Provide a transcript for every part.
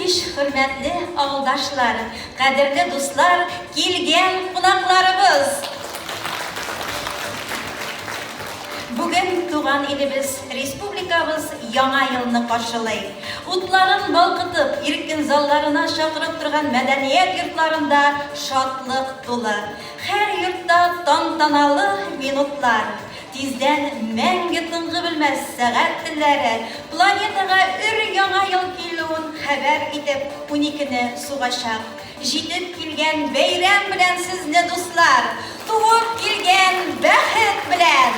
кич, хөрмәтле авылдашлар, кадерле дуслар, килгән кунакларыбыз! Бүген туган илебез, республикабыз Яңа елны каршылый. Утларын балкытып, иркен залларына чакырып торган мәдәният йортларында шатлык тулы. Һәр йортта тантаналы минутлар. Тиздән мәңге тынгы белмәс сәгать телләре планетага өр-яңа ел килүен хәбәр итеп уникене сугачак. Җитеп килгән бәйрәм белән сезне, дуслар! Туып килгән бәхет белән!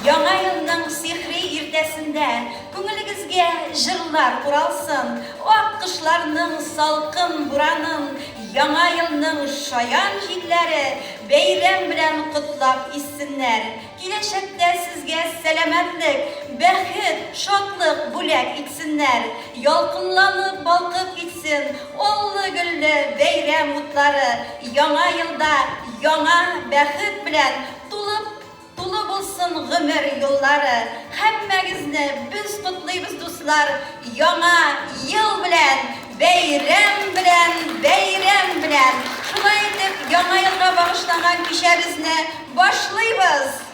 Яңа елның сихри иртәсендә күңелегезгә җырлар уралсын, ак кышларның салкын буранын Яңа елның шаян җилләре бәйрәм белән котлап иссеннәр. Киләчәктә сезгә сәламәтлек, бәхет, шатлык бүләк итсеннәр. Ялкынланып балкып китсен аллы-гөлле бәйрәм утлары. Яңа елда яңа бәхет белән тулып Тулы булсын гомер юллары. Һәммәгезне без котлыйбыз, дуслар, Яңа ел белән! Бәйрәм белән, бәйрәм белән! Шулай итеп, Яңа елга багышланган кичәбезне башлыйбыз!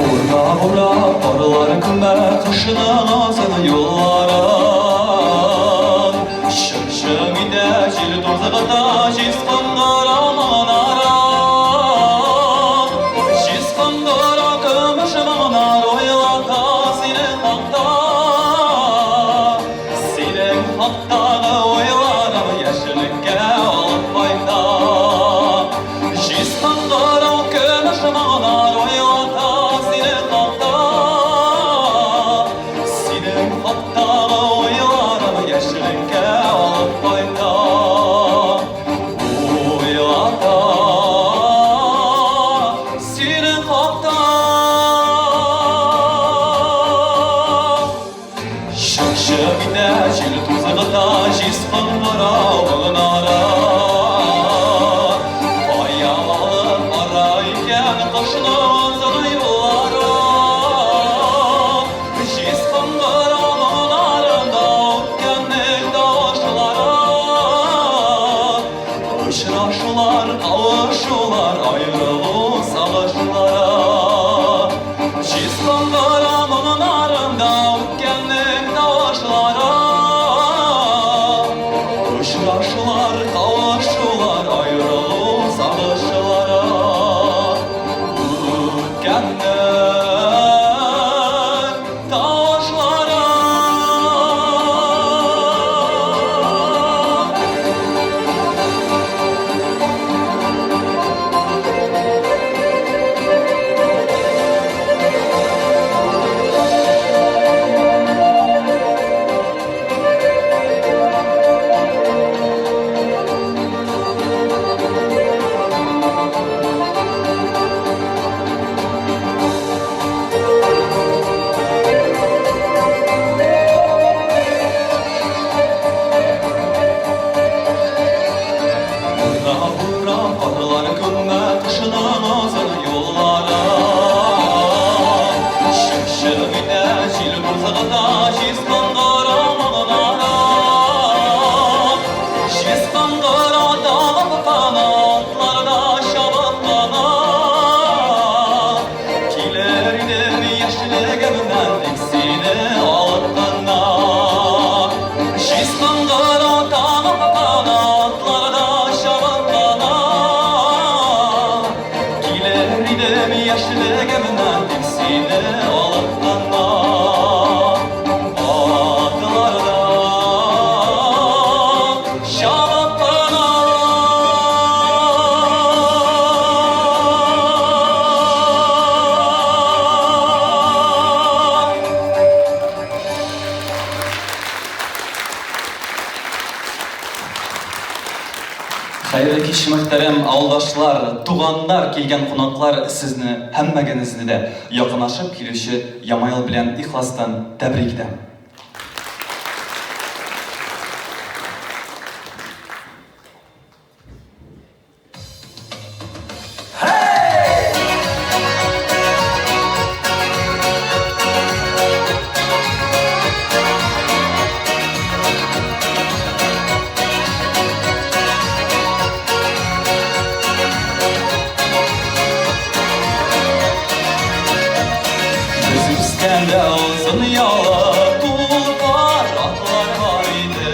Ура, ура, карлар күмә кышның озын юлларын. Чың-чың итә җил тузгыта җиз кыңгыра манара. Җиз кыңгыра көмеш моңнар уйлата синең хакта. Синең хактагы уйларым яшьлеккә алып кайта. Җиз кыңгырау көмеш моңнар уйлата синең хакта. Синең хактагы уйларым яшьлеккә алып кайта. Уйлата синең хакта. Чык-чык итә җил тузгыта җиз кыңгырау моңнары. Кая алып бара икән кышның озын юллары? Җиз кыңгырау моңнарында үткәннең тавышлары. Очрашулар, кавышулар, аерылу сагышлары. Җиз кыңгырау моңнарында үткәннең тавышлары. Очрашулар, кавышулар, аерылу сагышлары. Үткәннең тавышлары. Ура, ура, карлар күмә кышның озын юллары. Чык-чык итә җил тузгыта җиз кыңгырау моңнары. Җиз кыңгырау тагып канатларда чабып кына. Килер идем яшьлегемнән тик сине алып кына. Җиз кыңгырау тагып канатларда чабып кына. Килер идем яшьлегемнән тик сине иде алып кына. Атларда чабып кына. Хәерле кич, мөхтәрәм авылдашлар, туганнар, килгән кунаклар, сезне һәммәгенезне дә якынлашып килүче Яңа ел белән ихластан тәбрик итәм. Без үскәндә озын ялы тулпар атлар бар иде.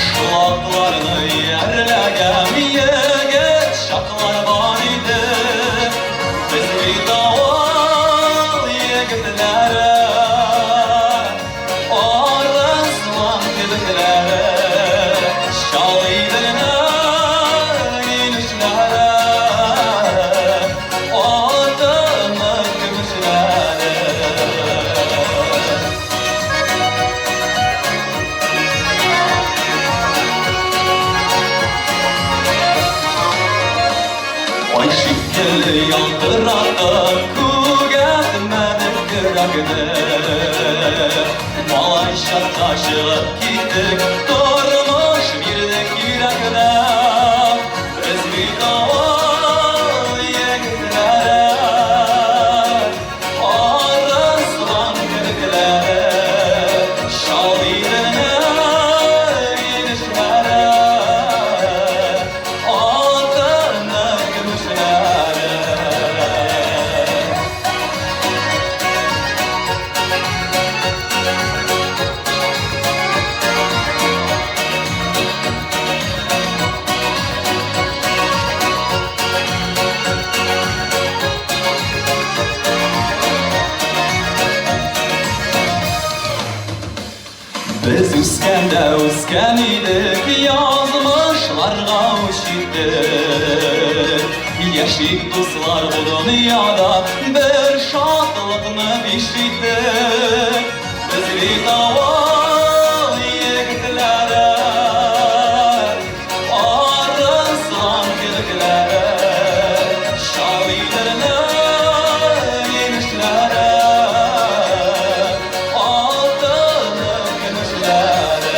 Шул атларны иярләгән егет чаклар бар иде. Без бит авыл егетләре, арыслан кебекләре, чал иделнең инешләре, алтыны көмешләре. Ай шикелле ялтыратып күгәртмәдек көрәкне. Малай чакта чыгып киттек, тормыш бирдек йөрәкне. Без бит авыл егетләре, арыслан кебекләре, чал иделнең инешләре, алтыны көмешләре. Без үскәндә үскән идек, язмышларга үч иттек. Яшик дуслар бу дөньяда, бер шатлыкны биш иттек. Без бит авыл егетләре, арыслан кебекләре, чал иделнең инешләре, алтыны көмешләре.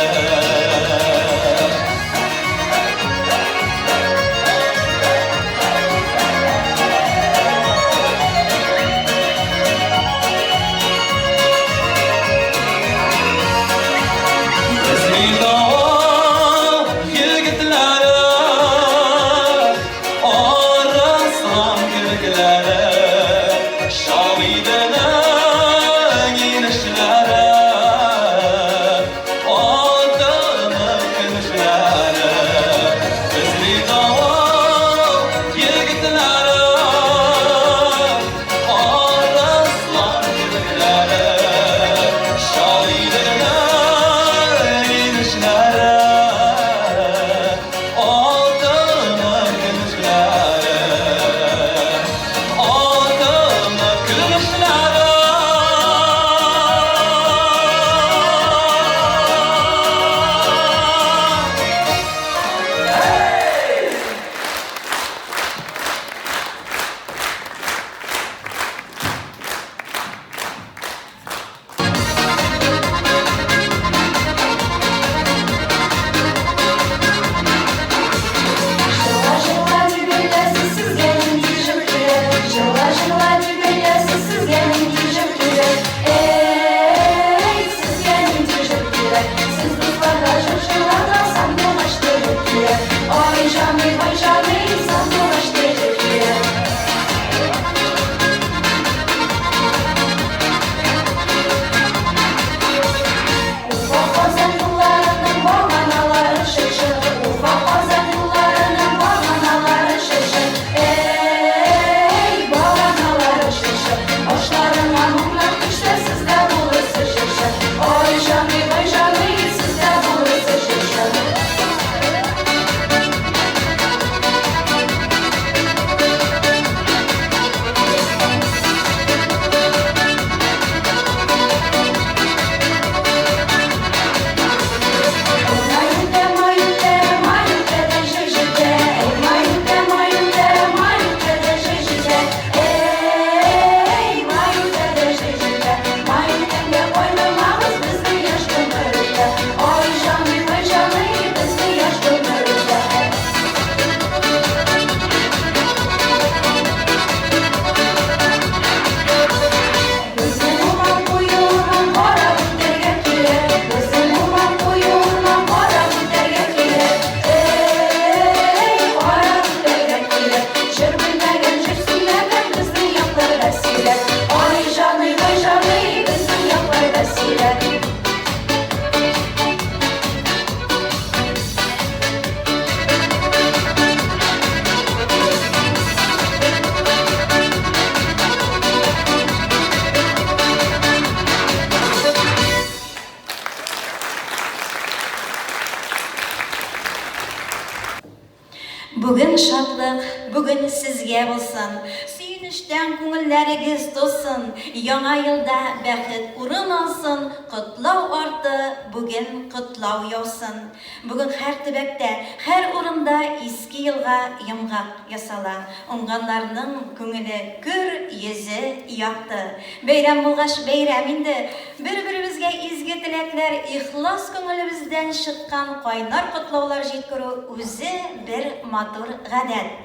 бүген сезгә булсын. Сөенечтән күңелләрегез тулсын, Яңа елда бәхет урын алсын, Котлау арты бүген котлау яусын. Бүген һәр төбәктә, һәр урында иске елга йомгак ясала. Уңганнарның күңеле көр, йөзе якты. Бәйрәм булгач бәйрәм инде. Бер-беребезгә изге теләкләр, ихлас күңелебездән чыккан кайнар котлаулар җиткерү үзе бер матур гадәт.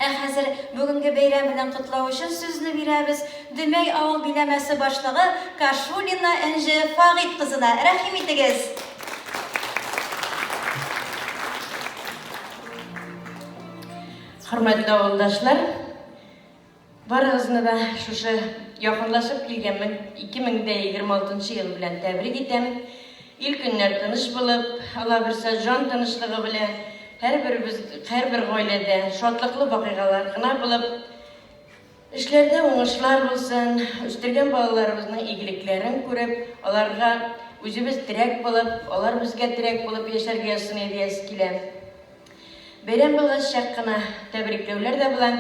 Ә хәзер бүгенге бәйрәм белән котлау өчен сүзне бирәбез Дөмәй авыл биләмәсе башлыгы Кашулина Энҗе Фагыйть кызына. Рәхим итегез! Хөрмәтле авылдашлар, барыгызны да шушы якынлашып килгән 2026 ел белән тәбрик итәм. Ил-көннәр тыныч булып, алабирса, җан тынычлыгы белән, һәрберебез, һәрбер гаиләдә шатлыклы вакыйгалар гына булып, эшләрдә уңышлар булсын, үстергән балаларыбызның игелекләрен күреп, аларга үзебез терәк булып, алар безгә терәк булып яшәргә язсын иде диясе килә. Бәйрәм булгач чак кына тәбрикләүләр дә була.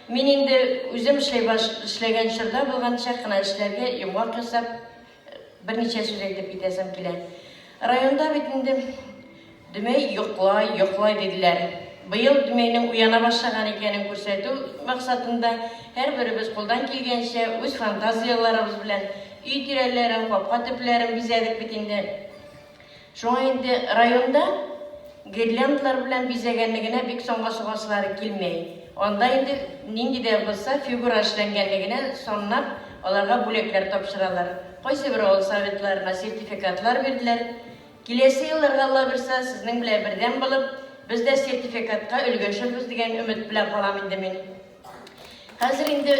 Мин инде үзем эшләй баш, эшләгән чорда булган чак кына эшләргә йомгак ясап, берничә сүз әйтеп китәсем килә. Районда бит инде Дөмәй йоклай, йоклай диделәр. Быел Дөмәйнең уяна башлаган икәнен күрсәтү максатында һәрберебез кулдан килгәнчә үз фантазияләребез белән өй тирәләрен, капка төпләрен бизәдек бит инде. Шуңа инде районда гирляндлар белән бизәгәнне генә бик санга сугасылары килми. Анда инде нинди дә булса фигура эшләнгәнне генә саннап, аларга бүләкләр тапшыралар. Кайсыбер авыл советларына сертификатлар бирделәр. Киләсе елларга, Алла бирса, сезнең белән бердәм булып, без дә сертификатка өлгәшербез дигән өмет белән калам инде мин. Хәзер инде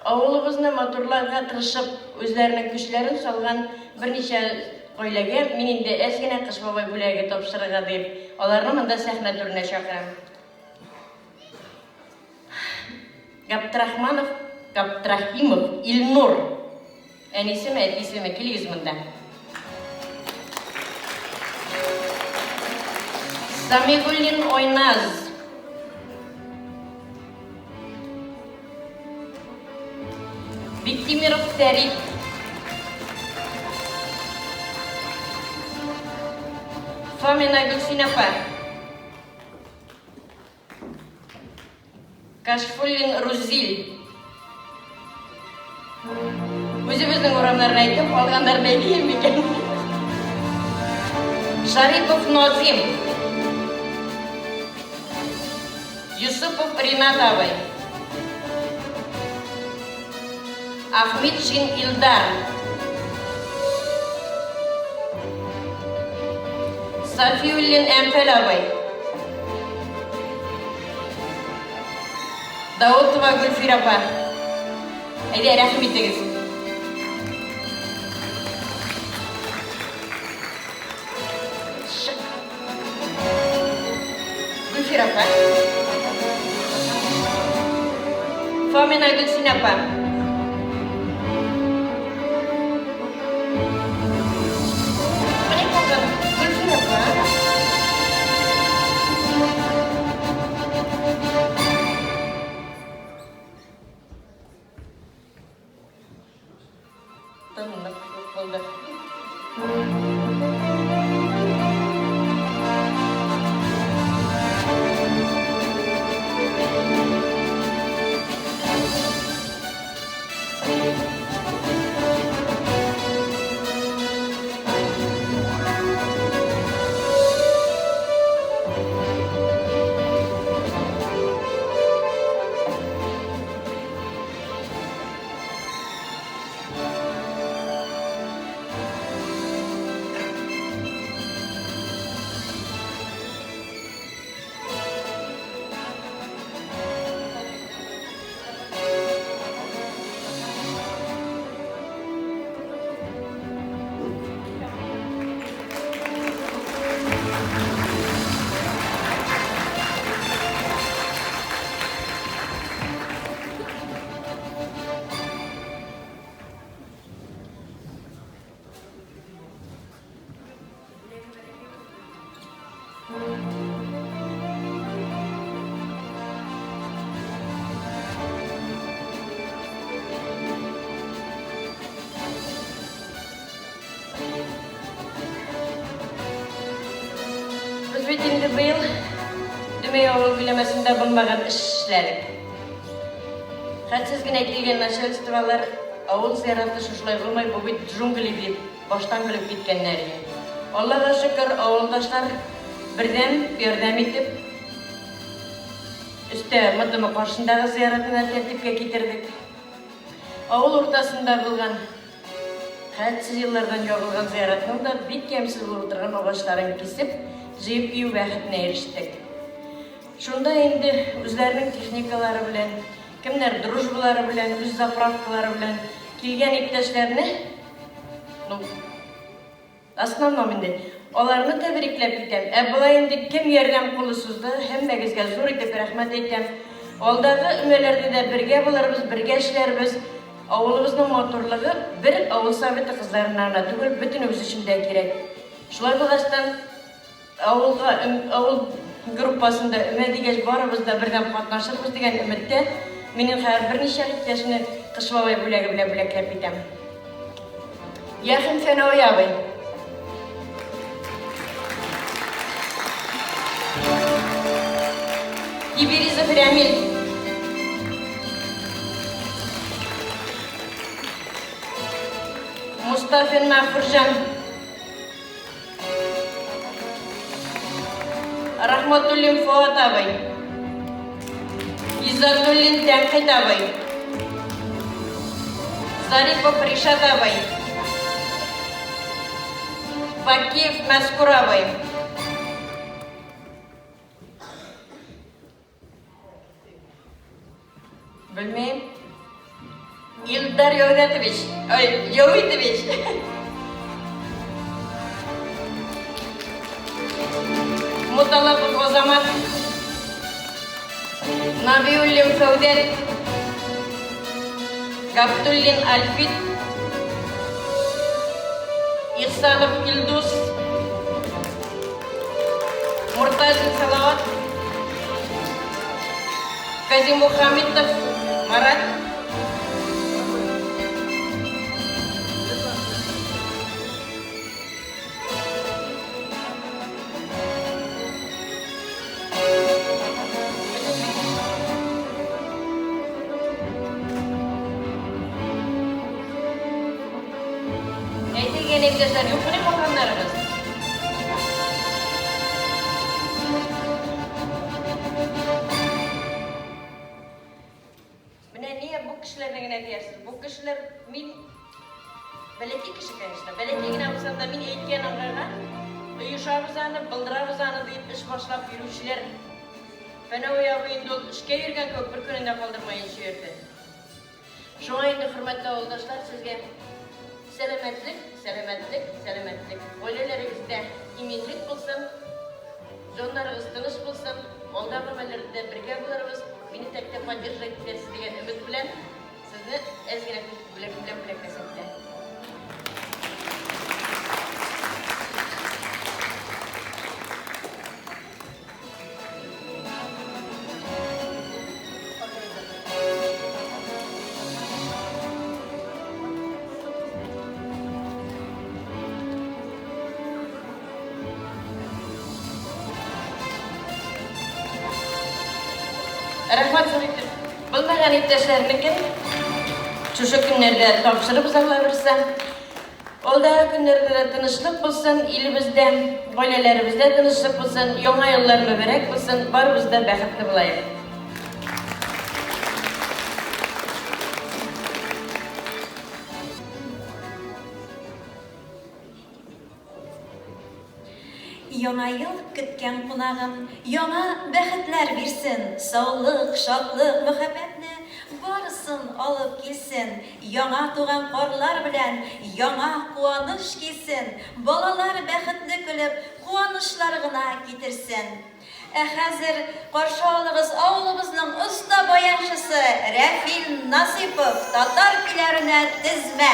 Авылыбызны матурларга тырышып, үзләренең көчләрен салган берничә гаиләгә мин инде әз генә Кыш бабай бүләге тапшырырга дип, аларны монда сәхнә түренә чакырам. Гаптрахманов, Гаптрахимов Илнур. Әнисеме, әтисеме, килегез монда. Самигуллин Ойназ. Биктимиров Фәрит. Фомина Гөлсинә апа. Кашфуллин Рузил. Үзебезнең урамнарны әйтеп, калганнарын әйтмим микән? Шарипов Назим. Юсупов Ринат абый. Ахметшин Илдар. Сафиуллин Әмфәл абый. Даутова Гөлфир апа. Әйдә, рәхим итегез. Гөлфир апа. Фомина Гөлсинә апа. Гөлфир апа. Тынлык булды. бит инде быел Дөмәй авыл биләмәсендә булмаган эш эшләдек. Хәтсез генә килгән начальстволар авыл зираты шушылай булмый, бу бит джунгли дип баштан көлеп киткәннәр иде. Аллага шөкер, авылдашлар бердәм ярдәм итеп, өстә МТМ каршындагы зиратны да тәртипкә китердек. Авыл уртасында булган хәтсез еллардан ягылган зыяратның да бик ямьсез булып утырган агачларын кисеп, җыеп өю бәхетенә ирештек. Шунда инде үзләренең техникалары белән, кемнәр дружбалары белән, үз заправкалары белән килгән иптәшләрне, ну, Основном инде аларны тәбрикләп китәм. Ә болай инде кем ярдәм кулы сузды, һәммәгезгә зур итеп рәхмәт әйтәм. Алдагы өмәләрдә дә бергә булырбыз, бергә эшләрбез. Авылыбызның матурлыгы бер авыл советы кызларына гына түгел, бөтенебез өчен дә кирәк. Шулай булгачтан, Авылга, авыл группасында өмә дигәч, барыбыз да бердәм катнашырбыз дигән өметтә, минем хәзер берничә иптәшне Кыш бабай бүләге белән бүләкләп китәм. Яхин Фәнәви абый. Кибиризов Рәмил. Мустафин Мәгъфурҗан. Рахматуллин Фоат абый. Иззатуллин Тәнкыйть абый. Зарипов Ришат абый. Бакиев Мәскүр абый. Белмим. Илдар Яүдәтович, ой, Яүитович. Муталапов Азамат. Набиуллин Фәүдәт. Габдуллин Альфит. Ихсанов Илдус. Муртазин Салават. Казимухаметов Марат. Әйтелгән иптәшләр, юкмыни калганнарыгыз? Менә нигә бу кешеләрне генә диярсез? Бу кешеләр мин бәләкәй кеше, конечно. Бәләкәй генә булсам да, мин әйткән аңгайга оешабыз аны, булдырабыз аны дип эш башлап йөрүчеләр. Фәнәви абый инде ул эшкә йөргән кебек бер көнен дә калдырмаенча йөрде. Шуңа инде, хөрмәтле авылдашлар, сезгә сәламәтлек, сәламәтлек, сәламәтлек. Гаиләләрегездә иминлек булсын, җаннарыгыз тыныч булсын, алдагы өмәләрдә дә бергә булырбыз, мине тәктә поддерживать итәрсез дигән өмет белән сезне әз генә бүләк белән бүләкләсем килә. Рәхмәт зур итеп. Булмаган иптәшләрнекен шушы көннәрдә тапшырып алабызса. Алдагы көннәрдә дә тынычлык булсын, илебездә, гаиләләребездә тынычлык булсын, яңа еллар мөбарәк булсын, барыбыз да бәхетле булаек. Яңа ел көткән кунагым, яңа бәхетләр бирсен, саулык, шатлык, мәхәббәтне барысын алып килсен, яңа туган карлар белән яңа куаныч килсен, балалар бәхетле көлеп, куанычлар гына китерсен. Ә хәзер каршы алыгыз авылыбызның оста баянчысы Рәфил Насыйпов татар көйләренә тезмә.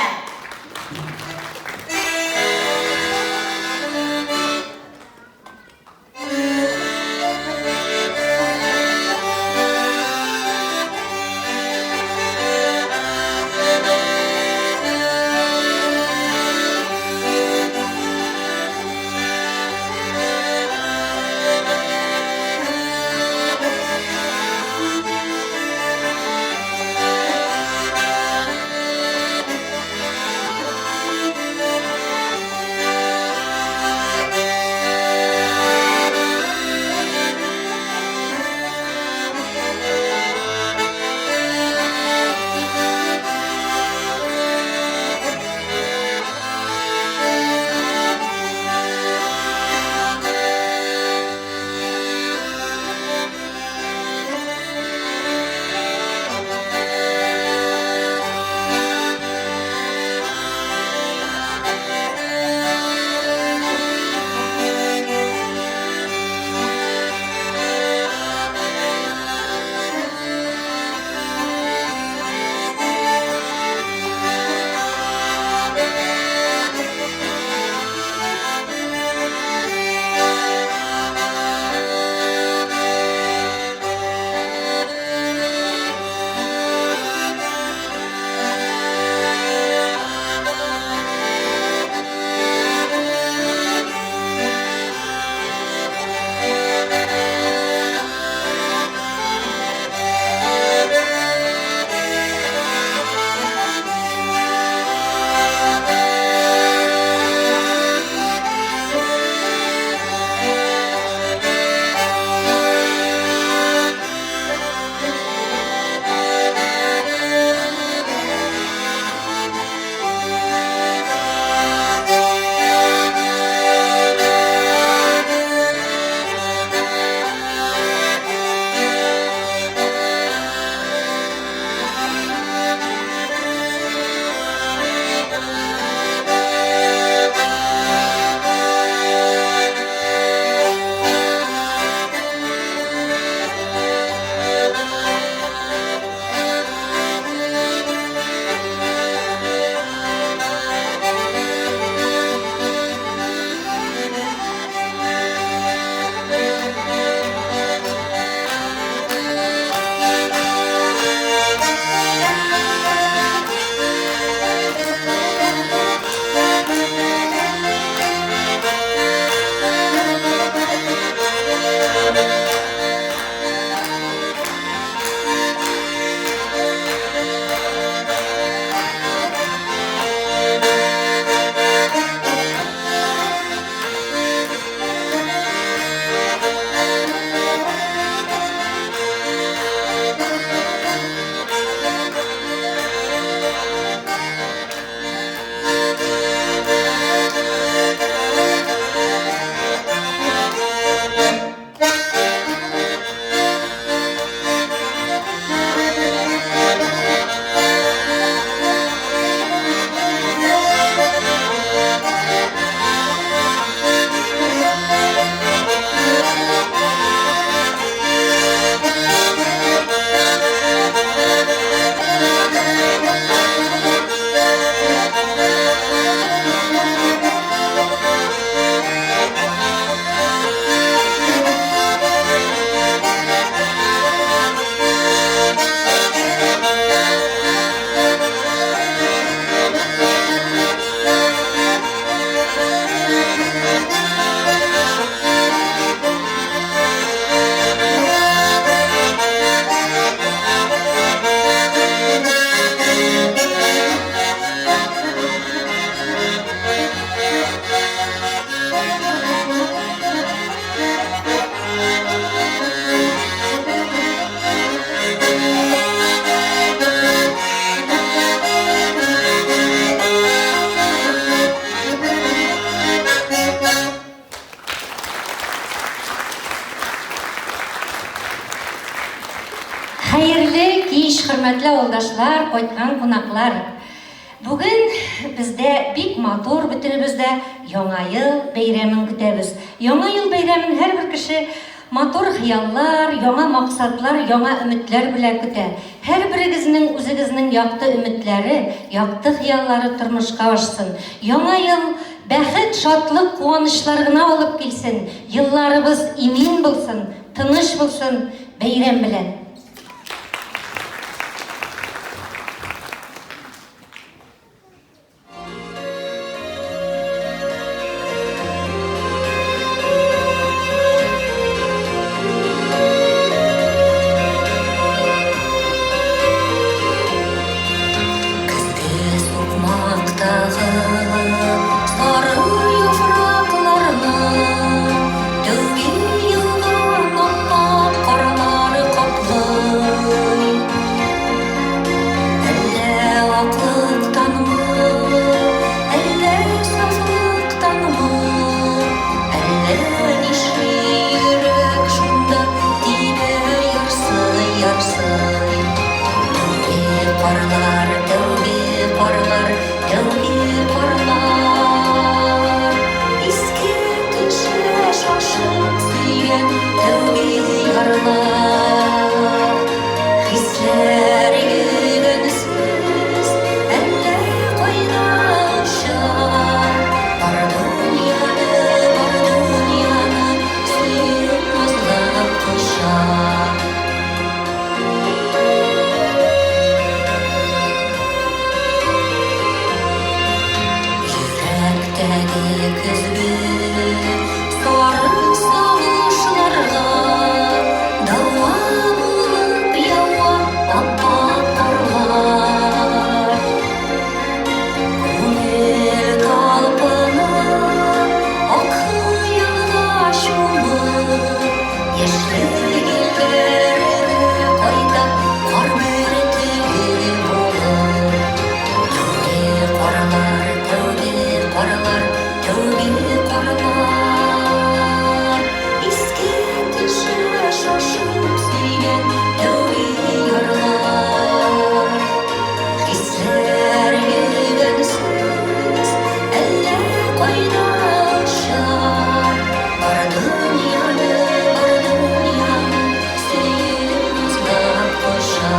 хөрмәтле авылдашлар, кайткан кунаклар! Бүген бездә бик матур, бөтенебез дә Яңа ел бәйрәмен көтәбез. Яңа ел бәйрәмен һәрбер кеше матур хыяллар, яңа максатлар, яңа өметләр белән көтә. Һәрберегезнең үзегезнең якты өметләре, якты хыяллары тормышка ашсын. Яңа ел бәхет, шатлык, куанычлар гына алып килсен, елларыбыз имин булсын, тыныч булсын! Бәйрәм белән! Көзге сукмактагы сары яфракларны тәүге елган аппак карлар каплый. Әллә аклыктанмы, әллә сафлыктанмы, әллә нишли йөрәк шунда тибә ярсый-ярсый. Тәүге карлар, тәүге карлар, тәүге карлар. Искә төшә шашып сөйгән тәүге ярлар. Хисләр йөгәнсез, әллә кайда оча. Бар дөньяны, бар дөньяны сөеп назлап коча. Йөрәктәге көзге сары сагышларга дәва булып ява ап-ак карлар. Күңел талпынып, ак хыялга чумып, яшьлек илләренә кайта кар бөртеге булып. Тәүге карлар, тәүге карлар, тәүге карлар. Искә төшә шашып сөйгән тәүге ярлар. Хисләр йөгәнсез, әллә кайда оча. Бар дөньяны, бар дөньяны сөеп назлап коча.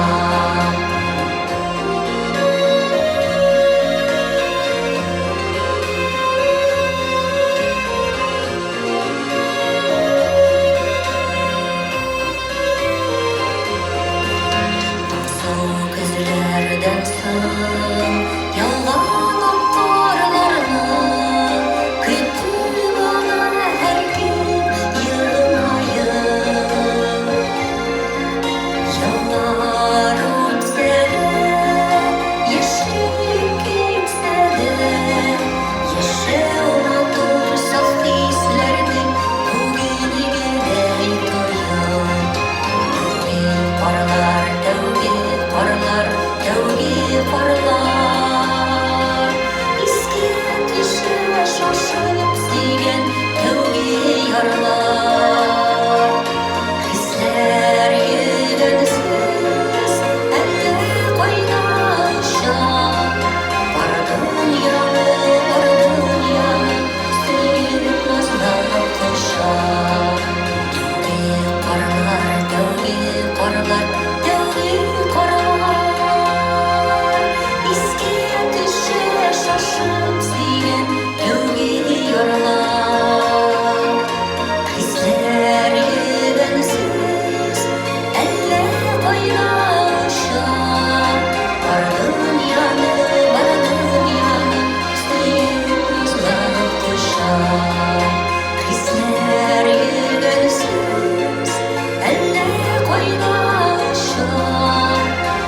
Моңсу көзләрдән соң яуган ак карларны көтеп ала һәркем елмаеп. Еллар үтсә дә, яшьлек китсә дә, яшәү матур саф хисләрне бүгенгедәй тоеп. Тәүге карлар, тәүге карлар, тәүге карлар. Искә төшә шашып сөйгән тәүге ярлар. Хисләр йөгәнсез, әллә кайда оча. Бар дөньяны, бар дөньяны сөеп назлап коча. Тәүге карлар, тәүге карлар, тәүге карлар. Искә төшә шашып сөйгән тәүге ярлар. Хисләр йөгәнсез, әллә кайда оча. Бар дөньяны, бар дөньяны сөеп назлап коча. Хисләр йөгәнсез, әллә кайда оча.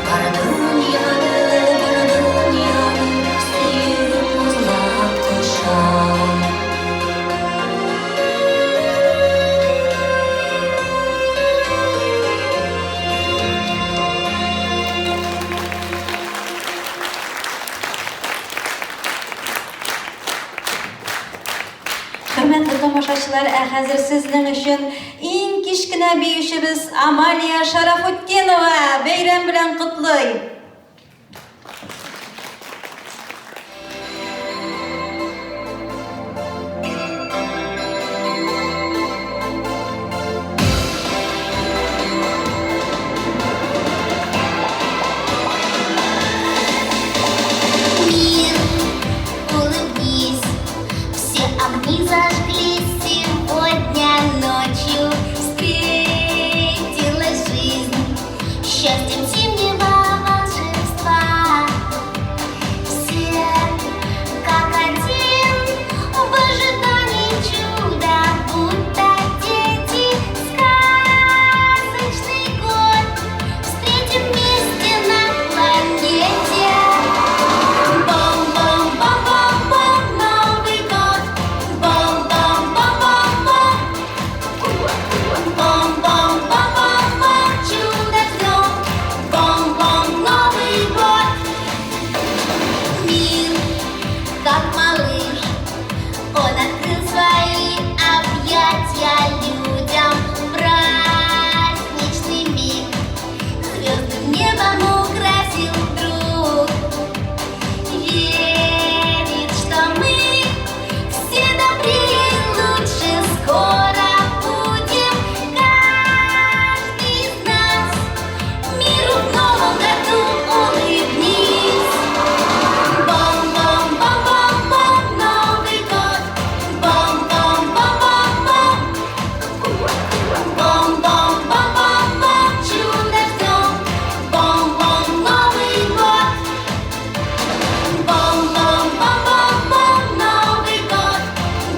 Бар дөньяны, бар дөньяны сөеп назлап коча. Хөрмәтле тамашачылар, ә хәзер сезнең өчен иң кечкенә кечкенә биючебез Амалия Шарафутдинова бәйрәм белән котлый! Мир, улыбнись, все огни зажглись сегодня ночью. Встретилась жизнь счастьем зимнего волшебства. Все как один в ожидании чуда, будто дети сказочный год встретим вместе на планете. Бом-бом-бом-бом-бом, Новый год! Бом-бом-бом-бом-бом! Бом-бом-бом-бом-бом, чудо ждем! Бом-бом, Новый год! Мир, как малыш, он открыл свои объятия людям. Праздничный миг звездным небом украсил вдруг. Верит, что мы все добрее и лучше скоро будем. Каждый из нас миру в новом году улыбнись. Бом-бом-бом-бом-бом, Новый год! Бом-бом-бом-бом-бом! Бом-бом-бом-бом-бом, чудо ждем! Бом-бом, Новый год! Бом-бом-бом-бом-бом, Новый год!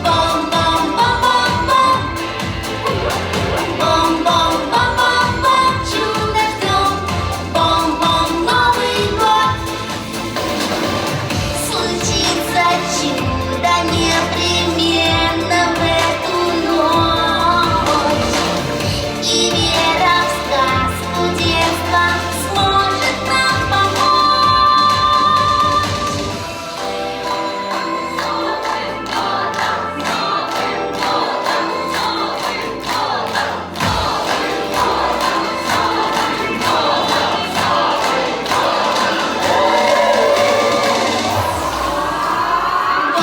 Бом-бом-бом-бом-бом! Бом-бом-бом-бом-бом, чудо ждем! Бом-бом, Новый год! Случится чудо непременно в эту ночь. И вера в сказку детства сможет нам помочь.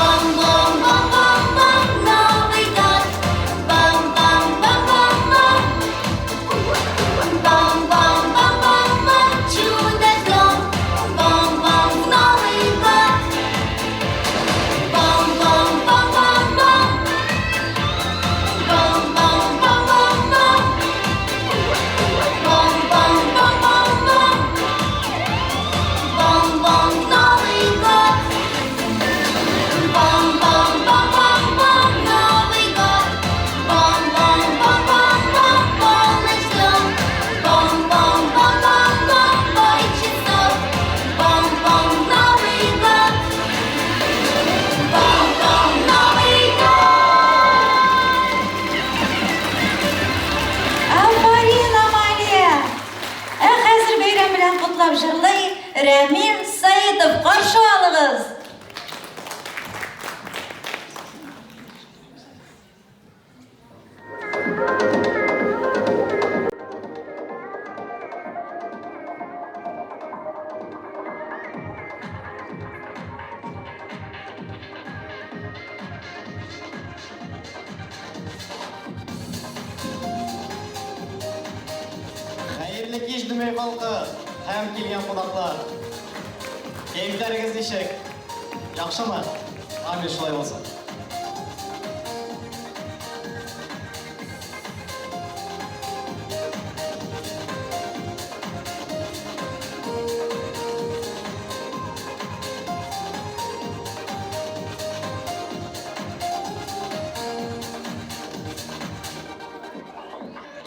Бом-бом-бом-бом-бом, Новый год! Бом-бом-бом-бом-бом! Бом-бом-бом-бом-бом, чудо ждем! Бом-бом, в Новый год! Бом-бом-бом-бом-бом! Бом-бом-бом-бом-бом! Бом-бом-бом-бом-бом! Бом-бом, в Новый год! Бом-бом-бом-бом-бом, Новый год! Бом-бом-бом-бом-бом, полночь ждем! Бом-бом-бом-бом-бом, бой часов! Бом-бом, Новый год! Бом-бом, Новый год! Афарин, Амалия! Ә хәзер бәйрәм белән котлап җырлый Рәмил Саитов. Каршы алыгыз! Хәерле кич, Дөмәй халкы һәм килгән кунаклар. Кәефләрегез ничек? Яхшымы? Амин, шулай булсын.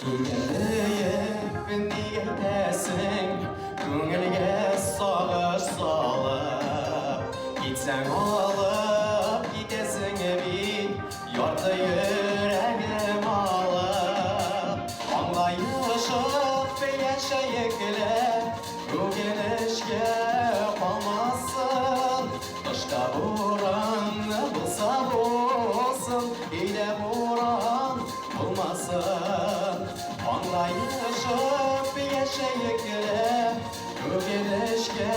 Килгән ни әйтәсең, күңелгә сагыш салып, китсәң алып китәсең бит, ярты йөрәгем алып. Аңлаешып яшәек лә, үкенечкә калмасын. Тышта буран булса булсын, өйдә буран булмасын. Яшәекле, үкенечкә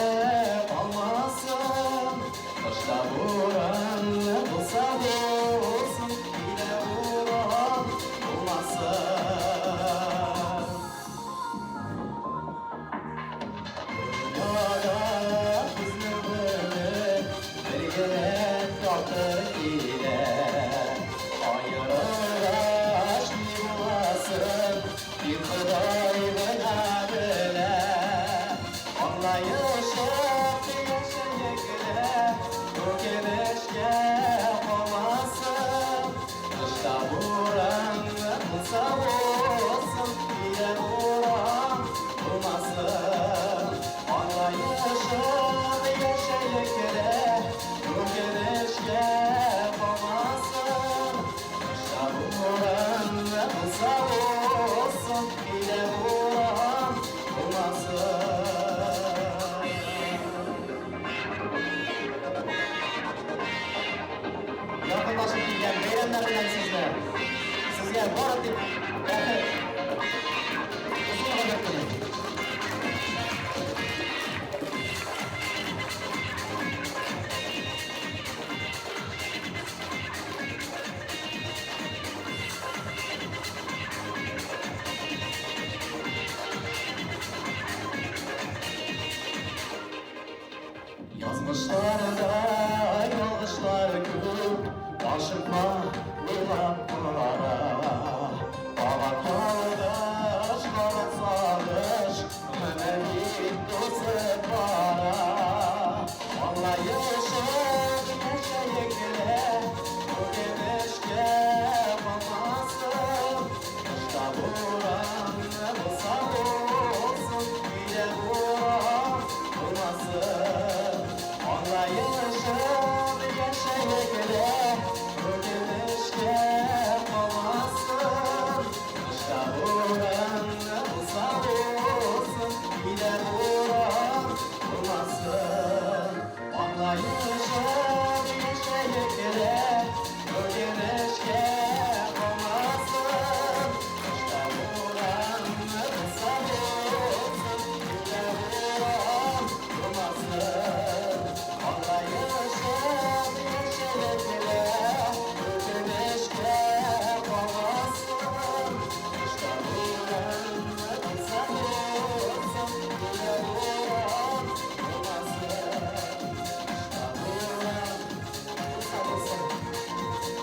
калмасын. Тышта буран булса булсын, өйдә буран булмасын. Дөньяда безнең гомер бер генә тапкыр килә. Аерылгач ни буласын, тик Ходай гына белә. Аңлаешып яшәек лә, үкенечкә калмасын. Тышта буран булса булсын, өйдә буран булмасын. Аңлаешып яшәек лә, үкенечкә калмасын. Тышта буран булса булсын, өйдә буран булмасын. Якынлашып килгән бәйрәмнәр белән сезне. Сезгә бары тик бәхет, озын гомер телим. Язмышларда ялгышлар күп, ашыкма, уйлап кара. Кабат ялгыш, кабат сагыш, гомер бит узып бара. Аңлаешып яшәек лә, үкенечкә калмасын. Тышта буран булса булсын, өйдә буран булмасын. Аңлаешып яшәек лә, үкенечкә калмасын. Тышта буран булса булсын, өйдә буран булмасын. Аңлаешып яшәек лә, үкенечкә калмасын. Тышта буран булса булсын, өйдә буран булмасын. Аңлаешып яшәек лә, үкенечкә калмасын. Тышта буран булса булсын, өйдә буран булмасын. Тышта буран булса булсын,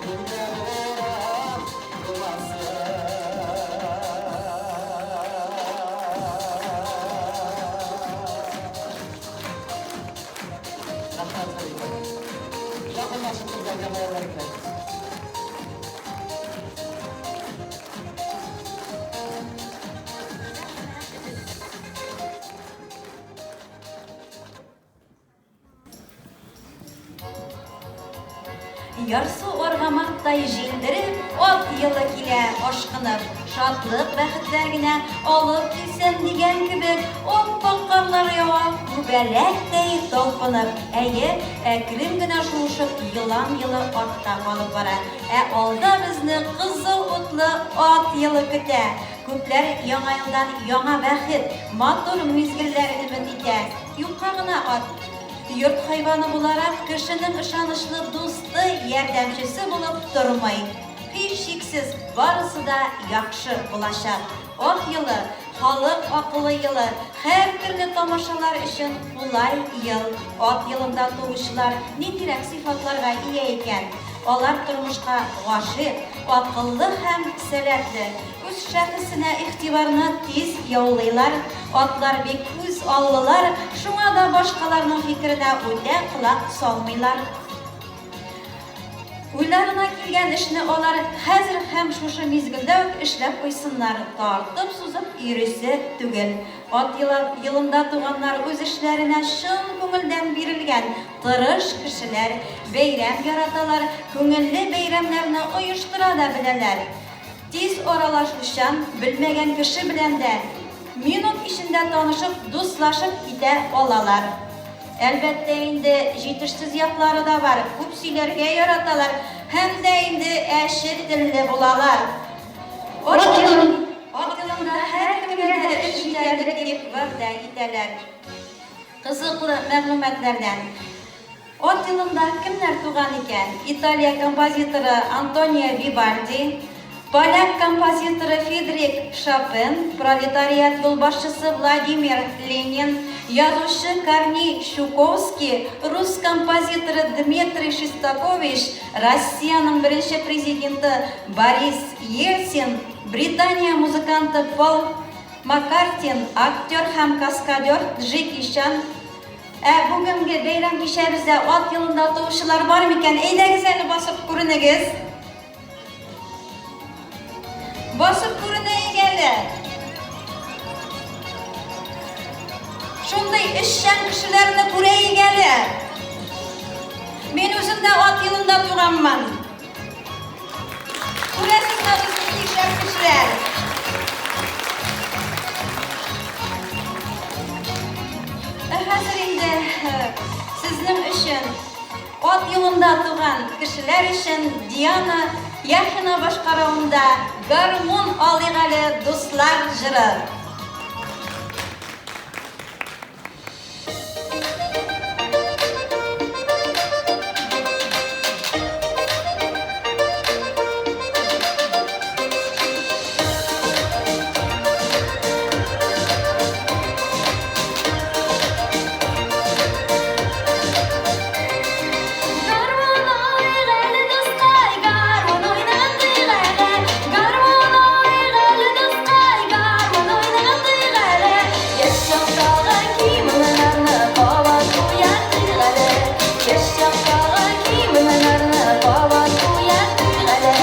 өйдә буран булмасын. Рәхмәт зур. Якынлашып килгән Яңа еллар белән. Ярсу аргамактай җилдереп, ат елы килә ашкынып, шатлык бәхетләр генә алып килсен дигән кебек, ап-ак карлар ява, күбәләктәй талпынып. Әйе, әкрен генә шуышып, елан елы артта калып бара. Ә алда безне кызыл утлы ат елы көтә. Күпләр яңа елдан яңа бәхет, матур мизгелләр өмет итә. Юкка гына ат йорт хайваны буларак кешенең ышанычлы дусты, ярдәмчесе булып тормый. Һичшиксез, барысы да яхшы булачак. Ат елы, халык акылы елы, һәр төрле тамашалар өчен кулай ел. Ат елында туучылар ниндирәк сыйфатларга ия икән? Алар тормышка гашыйк, акыллы һәм сәләтле. Үз шәхесенә игътибарны тиз яулыйлар. Атлар бик үз аллылар, шуңа да башкаларның фикеренә үтә колак салмыйлар. Уйларына килгән эшне алар хәзер һәм шушы мизгелдә үк эшләп куйсыннар, тартып-сузып йөрисе түгел. Ат елында туганнар үз эшләренә чын күңелдән бирелгән, тырыш кешеләр, бәйрәм яраталар, күңелле бәйрәмнәрне оештыра да беләләр. Тиз аралашучан, белмәгән кеше белән дә минут эчендә танышып, дуслашып китә алалар. Әлбәттә инде, җитешсез яклары да бар, күп сөйләргә яраталар һәм дә инде әче телле булалар. Ат елында һәркемгә дә эш. җитәрлек дип вәгъдә итәләр. Кызыклы мәгълүматлардан. Ат елында кемнәр туган икән? Италия композиторы Антонио Вивальди, поляк композиторы Фридрик Шопен, пролетариат юлбашчысы Владимир Ленин, язучы Корней Чуковский, рус композиторы Дмитрий Шостакович, Россиянең беренче президенты Борис Ельцин, Британия музыканты Пол Маккартин, актер һәм каскадер Джеки Чан. Ә бүгенге бәйрәм кичәбездә ат елында туучылар бар микән? Әйдәгез әле басып күренегез. Басып күренәек әле. Шундый эшчән кешеләрне күрәек әле. Мин үзем дә ат елында туганмын. Күрәсезме, без нинди шәп кешеләр. Ә хәзер инде сезнең өчен ат юлында туган кешеләр өчен Диана Яхина башкаруында Гармун алыйк әле, дуслар җыры. Гармун алыйк әле, дускай, гармун уйнатыйк әле. Гармун алыйк әле, дускай, гармун уйнатыйк әле. Яшь чактагы киемнәрне кабат уятыйк әле. Яшь чактагы киемнәрне кабат уятыйк әле.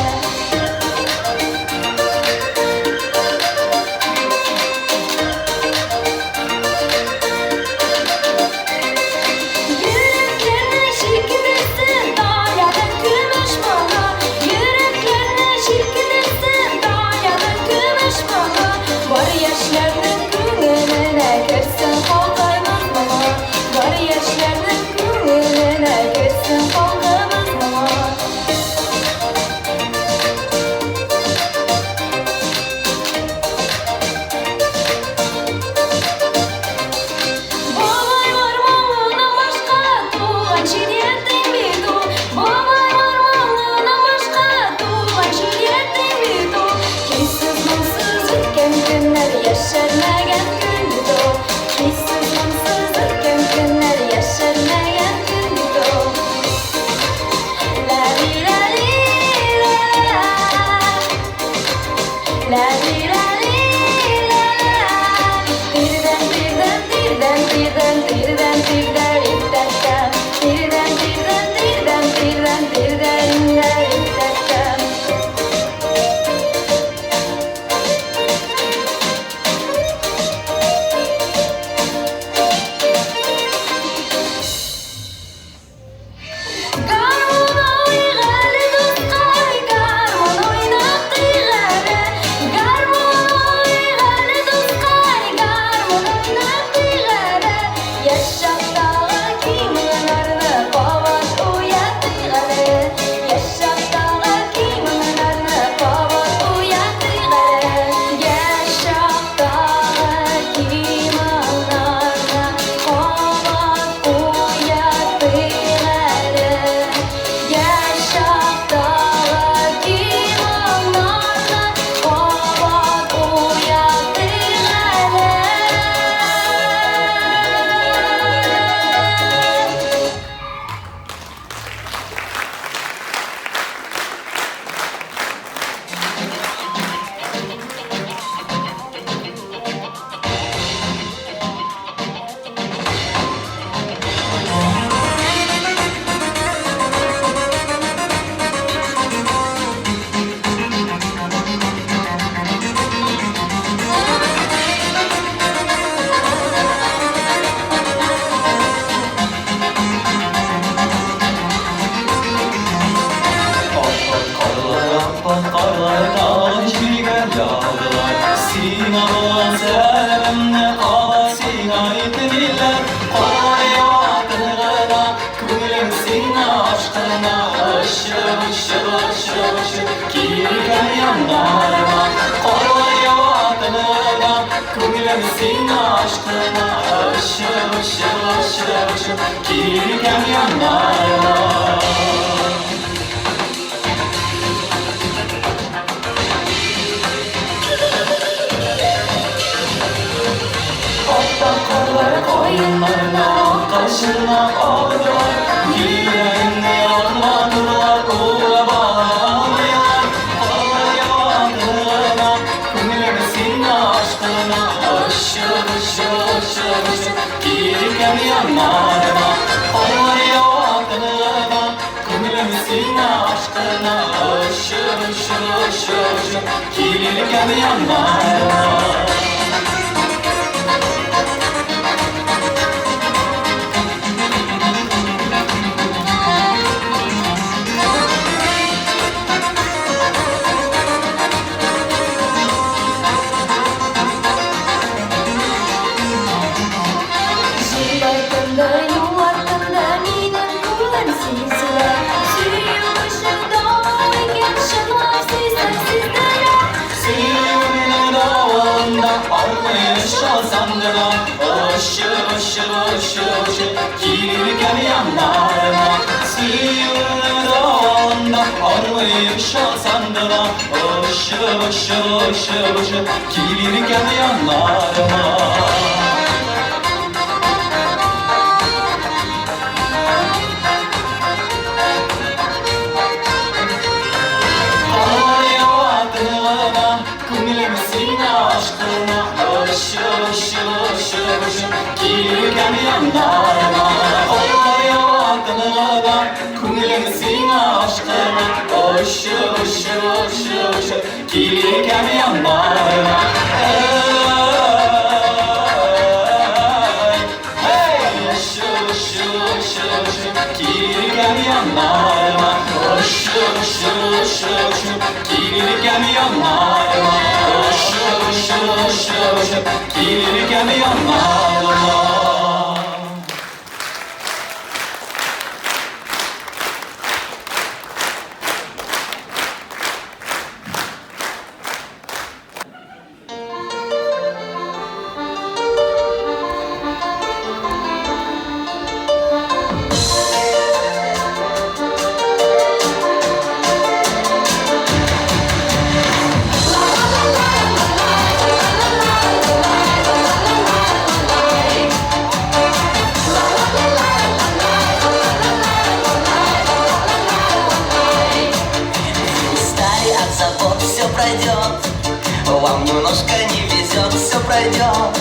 Йөрәкләрне җилкентерсен Дарьяның көмеш моңы. Йөрәкләрне җилкентерсен Дарьяның көмеш моңы. Бар яшьләрнең күңеленә керсен халкыбыз моңы. Бар яшьләрнең күңеленә керсен халкыбыз моңы. Бабайлар моңыннан башка туган җир ятим бит ул. Бабайлар моңыннан башка туган җир ятим бит ул. Көйсез, моңсыз үткән көннәр яшәрмәгән көн бит ул. Көйсез, моңсыз үткән көннәр яшәрмәгән көн бит ул. Ла-ли-ла-ли-ла-ла. Ла-ли-ла-ли-ла-ла. Тирдән, тирдән, тирдән, тирдән, тирдән, тирдәр-иттә-тә. Тирдән, тирдән, тирдән, тирдән, тирдәр-иттә-тә. Гармун алыйк әле, дускай, гармун уйнатыйк әле. Гармун алыйк әле, дускай, гармун уйнатыйк әле. Яшь чактагы киемнәрне кабат уятыйк әле. Яшь чактагы киемнәрне кабат уятыйк әле. Яшь чактагы киемнәрне кабат уятыйк әле. Яшь чактагы киемнәрне кабат уятыйк әле. Аппак карлар, аппак карлар, тагын җиргә яудылар. Сиңа булган сәламне кабат сиңа әйтмиләр. Кар ява тын гына, күңелем сиңа ашкына. Очып, очып, очып, очып, килгән яннарыма. Карлар ява тын гына, Күңелем сиңа ашкына, Очып, очып, очып, очып, Килер икән яннарыма. Ап-ак карлар каеннарына, Кашына алдылар, Йөрәгемне яратмадылар, Урап ала алмыйлар. Карлар ява тыныгына, Күңелем сиңа ашкына, Очып, очып, очып, очып, Килер икән яннарыма. Карлар ява тыныгына, Күңелем сиңа ашкына, Очып, очып, очып, очып, Килер икән яннарыма. Җил артында, юл артында минем күңелем сизелә. Сөю көче дау икән, чынлап сөйсәң сиздерә. Сөюемнең давылында армый очасам гына, Очып, очып, очып, очып, килер икән яннарыма. Сөюемнең давылында армый очасам гына, Очып, очып, очып, очып, килер икән яннарыма. Карлар ява тыныгына, Күңелем сиңа ашкына, Очып, очып, очып, очып, Килер икән яннарыма. Карлар ява тыныгына, Күңелем сиңа ашкына, Очып, очып, очып, очып, Килер икән яннарыма. Эй, эй, очып, очып, очып, очып, Килер икән яннарыма. Очып, очып, очып, очып, Килер икән яннарыма. Очып, очып, очып, очып, Килер икән яннарыма. Вы устали от забот, все пройдет. Вам немножко не везет, все пройдет.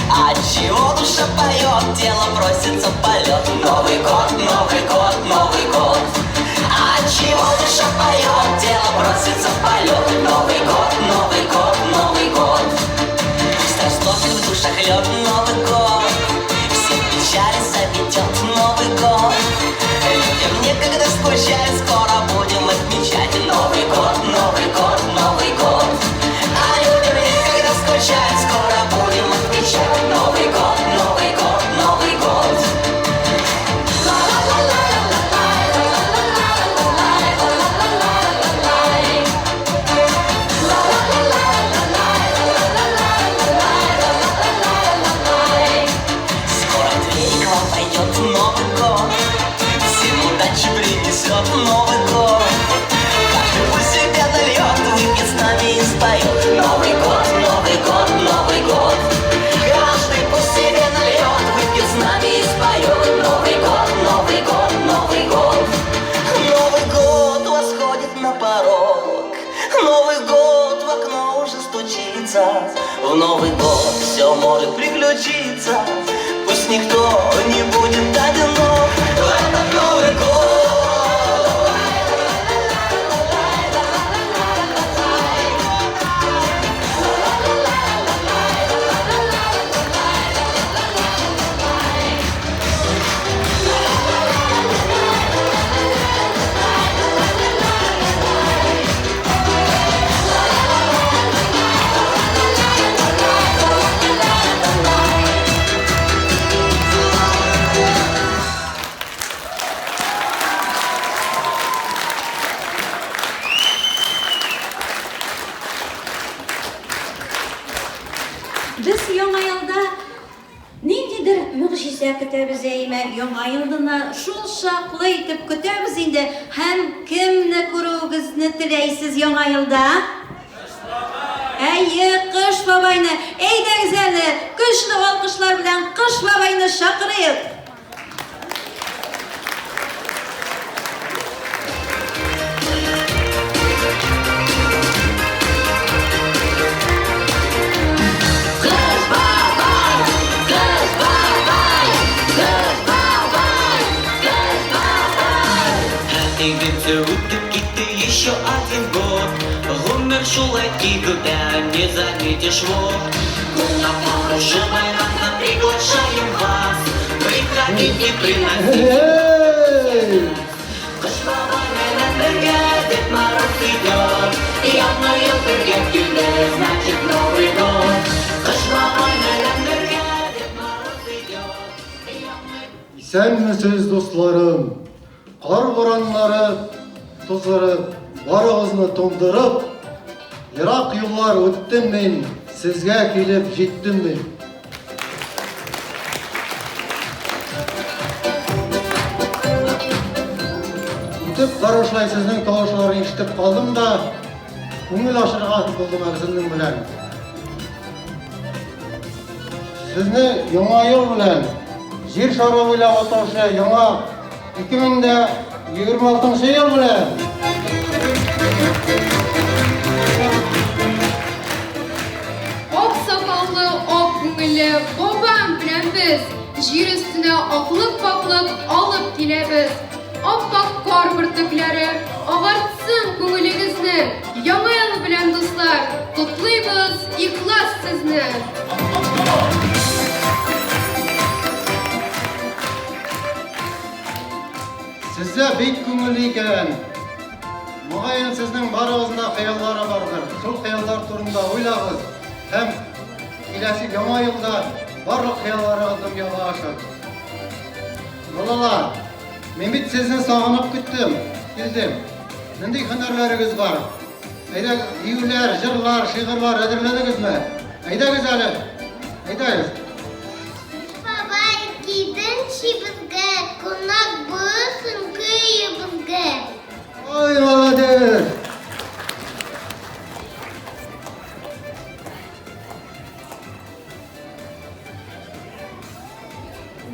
От чего душа поет, тело просится в полет. Новый год, Новый год, Новый год. От чего душа поет, тело просится в полет. Новый год, Новый год, Новый год. Пусть растопит в душах лед Новый год. Все печали заметет Новый год. Людям некогда скучать, скоро будем отмечать Новый год, Новый год, Новый год. А людям некогда скучать, скоро будем отмечать Новый год, Новый год, Новый год. Скоро в двери к вам войдет Новый год. Всем удачи принесет Новый год. Каждый пусть себе нальет, выпьет с нами и споет. Новый год, Новый год, Новый год. Каждый пусть себе нальет, выпьет с нами и споет. Новый год, Новый год, Новый год. Новый год восходит на порог. Новый год в окно уже стучится. В Новый год все может приключиться. Пусть никто не будет одинок в этот Новый год. Ниндидер могҗиза көтәбез әйме, Яңа елны шул чаклы итеп көтәбез инде. Һәм кемне күрүегезне теләйсез Яңа елда? Әйе, Кыш бабайны. Әйдәгез әле, көчле алкышлар белән Кыш бабайны чакырыйк. Үтеп китте еще один год. Гомер шулай тиз үтә, не заметишь вот. Кунаклар уже байрамга приглашаем вас. Приходите, приносите. Кыш бабай белән бергә Дед Мороз идет. Яңа ел бергә килде, значит, Новый год. Кыш бабай белән бергә Дед Мороз идет. Исәнмесез, дусларым! Кар бураннары туздырып, барыгызны туңдырып, ерак юллар үттем мин, сезгә килеп җиттем мин. Үтеп барышлай сезнең тавышларны ишетеп калдым да, күңел ачырга булдым әле сезнең белән. Сезне Яңа ел белән, Җир шары буйлап атаучы яңа 2026 ел белән! Ак сакаллы, ак күңелле бабам белән без җир өстенә аклык-пакълык алып киләбез. Ап-ак кар бөртекләре агартсын күңелегезне. Яңа ел белән, дуслар, котлыйбыз ихлас сезне! Сездә бик күңелле икән. Мөгаен, сезнең барыгызның да хыяллары бардыр. Шул хыяллар турында уйлагыз һәм киләсе яңа елда барлык хыялларыгыз дөньяга ашыр. Балалар, мин бит сезне сагынып көттем, килдем. Нинди һөнәрләрегез бар? Әйдә, биюләр, җырлар, шигырьләр әзерләдегезме? Әйдәгез әле. Әйдәгез. Бабай, килдеңче безгә, кунак булырсың көебезгә. Ой, молодец!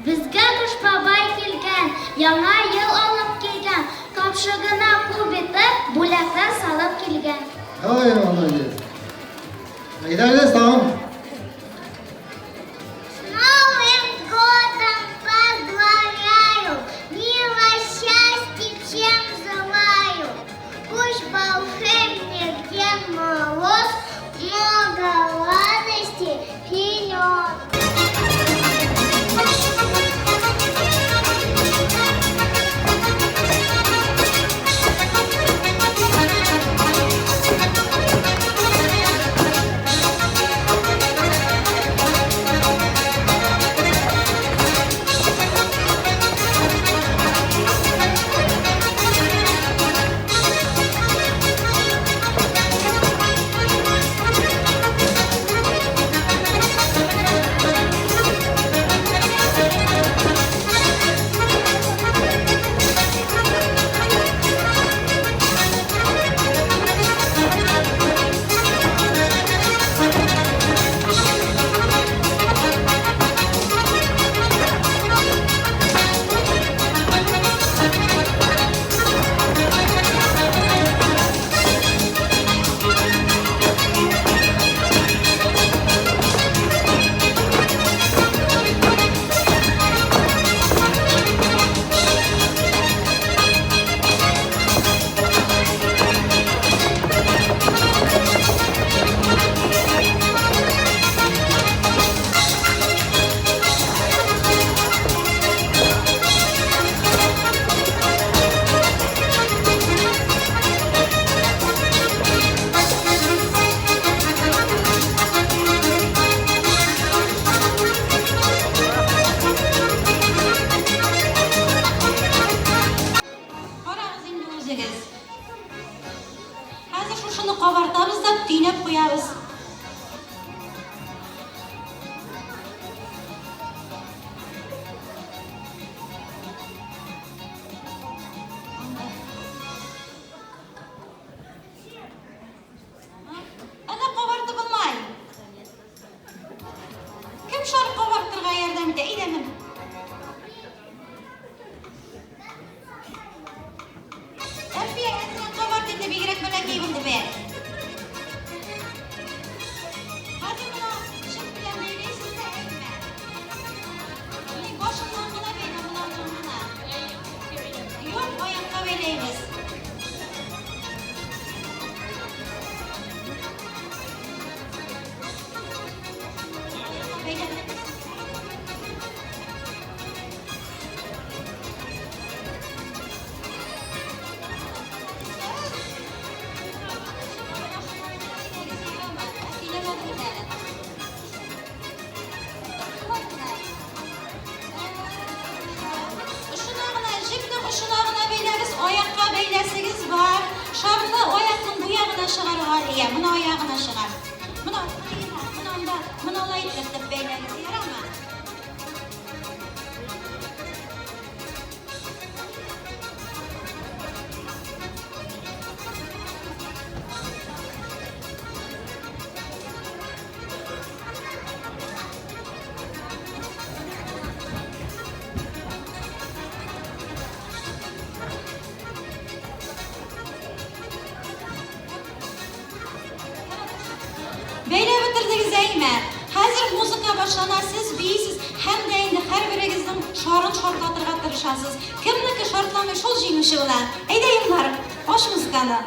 Безгә Кыш бабай килгән, Яңа ел алып килгән, Капчыгына күп итеп Бүләкләр салып килгән. Ой, молодец! Әйдәгез тагын. С Новым годом поздравляю, Мира, счастья всем желаю. Пусть волшебник Дед Мороз много радости принес. бәйләйбез. Очына гына, җепнең очына гына бәйләгез, аякка бәйләсегез бар. Шарны аякның бу ягына чыгар, Галия, моны аягына чыгар. Моны моны анда, моны алай итеп бәйләгез, ярамы? Бәйләп бетердегез, әйме? Хәзер музыка башлана, сез биисез һәм дә инде һәрберегезнең шарын шартлатырга тырышасыз. Кемнеке шартламый, шул җиңүче була. Әйдә, Илнар, ач музыканы.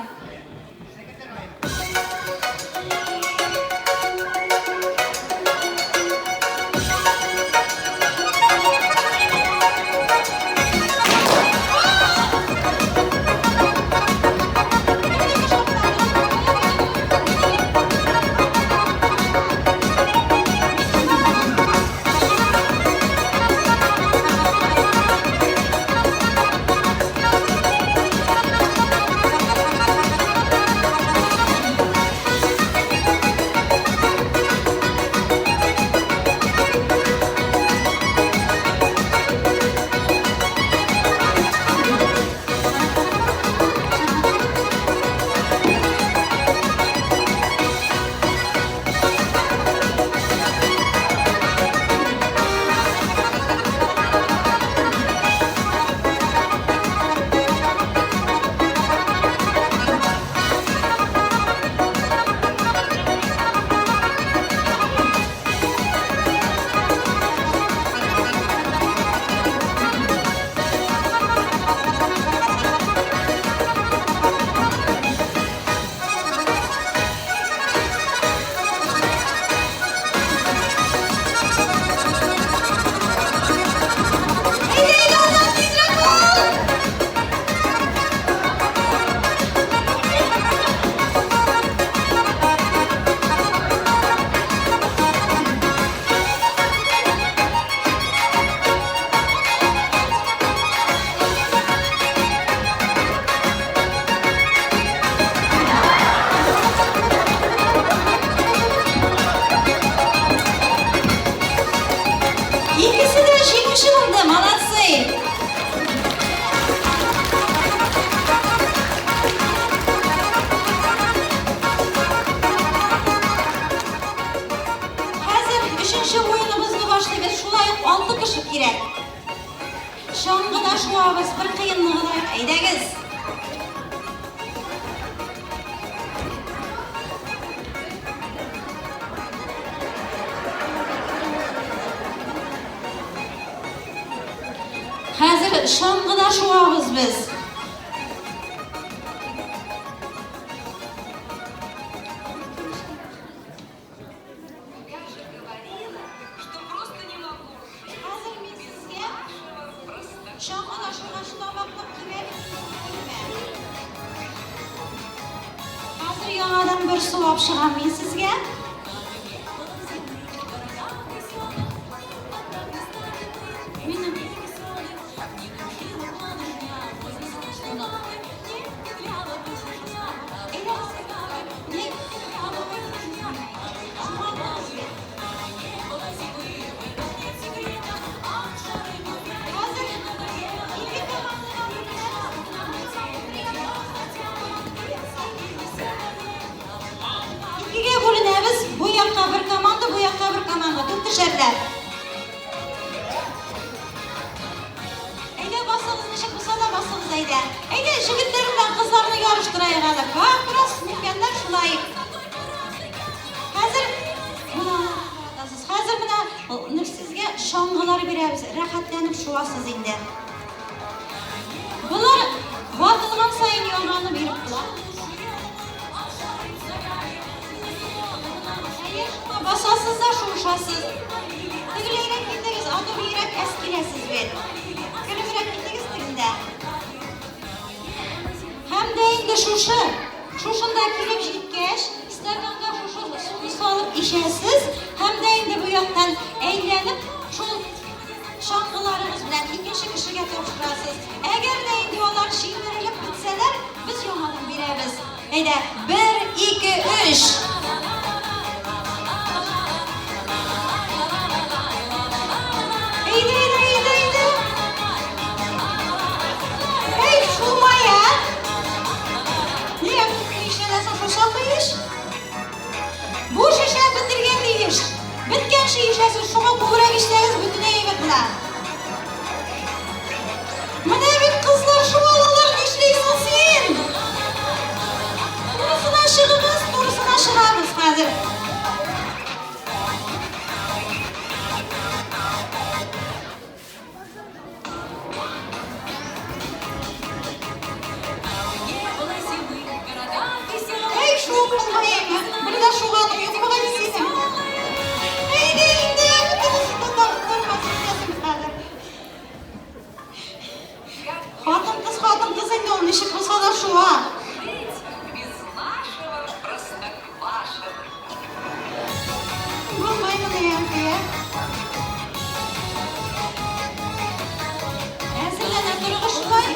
Икесе дә җиңүче булды, молодцы! Хәзер өченче уеныбызны башлыйбыз. Шулай ук алты кеше кирәк. Чаңгыда шуабыз, бер кыенлыгы да юк. Әйдәгез! Хәзер чаңгыда шуабыз без. Хәзер мин сезгә чаңгыда шугач табаклык кибәм. Хәзер яңадан бер сулап чыгам мин сезгә. Минем Икегә бүленәбез, бу якка бер команда, бу якка бер команда. Дүртешәрләп. Әйдә басыгыз, ничек булса да басыгыз, әйдә. Әйдә, җегетләр белән кызларны ярыштырайык әле. Как раз ниткәннәр шулай. Хәзер менә хәзер менә сезгә чаңгылар бирәбез. Рәхәтләнеп шуасыз инде. Болар Ватылган саен яңаны биреп була. Әйе, шуңа басасыз да шуышасыз. Тегеләйрәк китегез, а то бигрәк әз киләсез бит. Керебрәк китегез тегендә. Һәм дә инде шушы, шушында килеп җиткәч, стаканга шушы суны салып эчәсез, һәм дә инде бу яктан әйләнеп, шул чаңгыларыгыз белән икенче кешегә тапшырасыз. Әгәр дә инде алар җимерелеп бетсәләр, без яңадан бирәбез. Әйдә, бер, ике, өч. Әйдә, әйдә, әйдә, әйдә. Әй, шулмай, ә? Нигә күпме ишәләсең шушы кыеш? Бу шешә бетергә тиеш. Беткәнче ишәсез, шуңа күбрәк эчсәгез, бөтенләй әйбәт була. Менә бит кызлар шуалалар, нишлисең син? Турысына чыгыгыз, турысына чыгабыз хәзер. Әй, шуып булмый, бер дә шуганың юк бугай синең. Әйдә инде, бөтенесен дә тормоз итәсең хәзер. Хатын-кыз, хатын-кыз инде ул ничек булса да шуа. Булмый моны, Әлфия. Әзерләнә торыгыз шулай.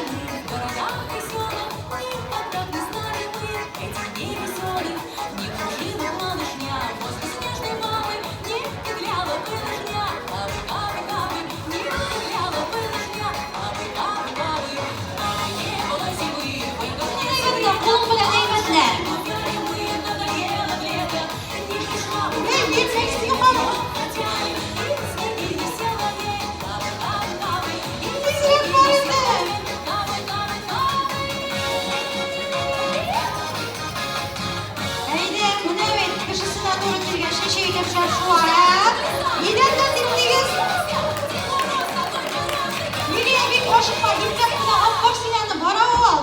Әйбәтлә, кулың белән әйбәтлә. Эй, бирмәйсең юкамы? Тизрәк бар инде. Әйдә, менә бит, кешесенә туры килгән чәчәйләп шашуа, ә? Идәндә типтигез. Лилия, бик ашыкма, ипләп кенә алып бар син аны, бара ул.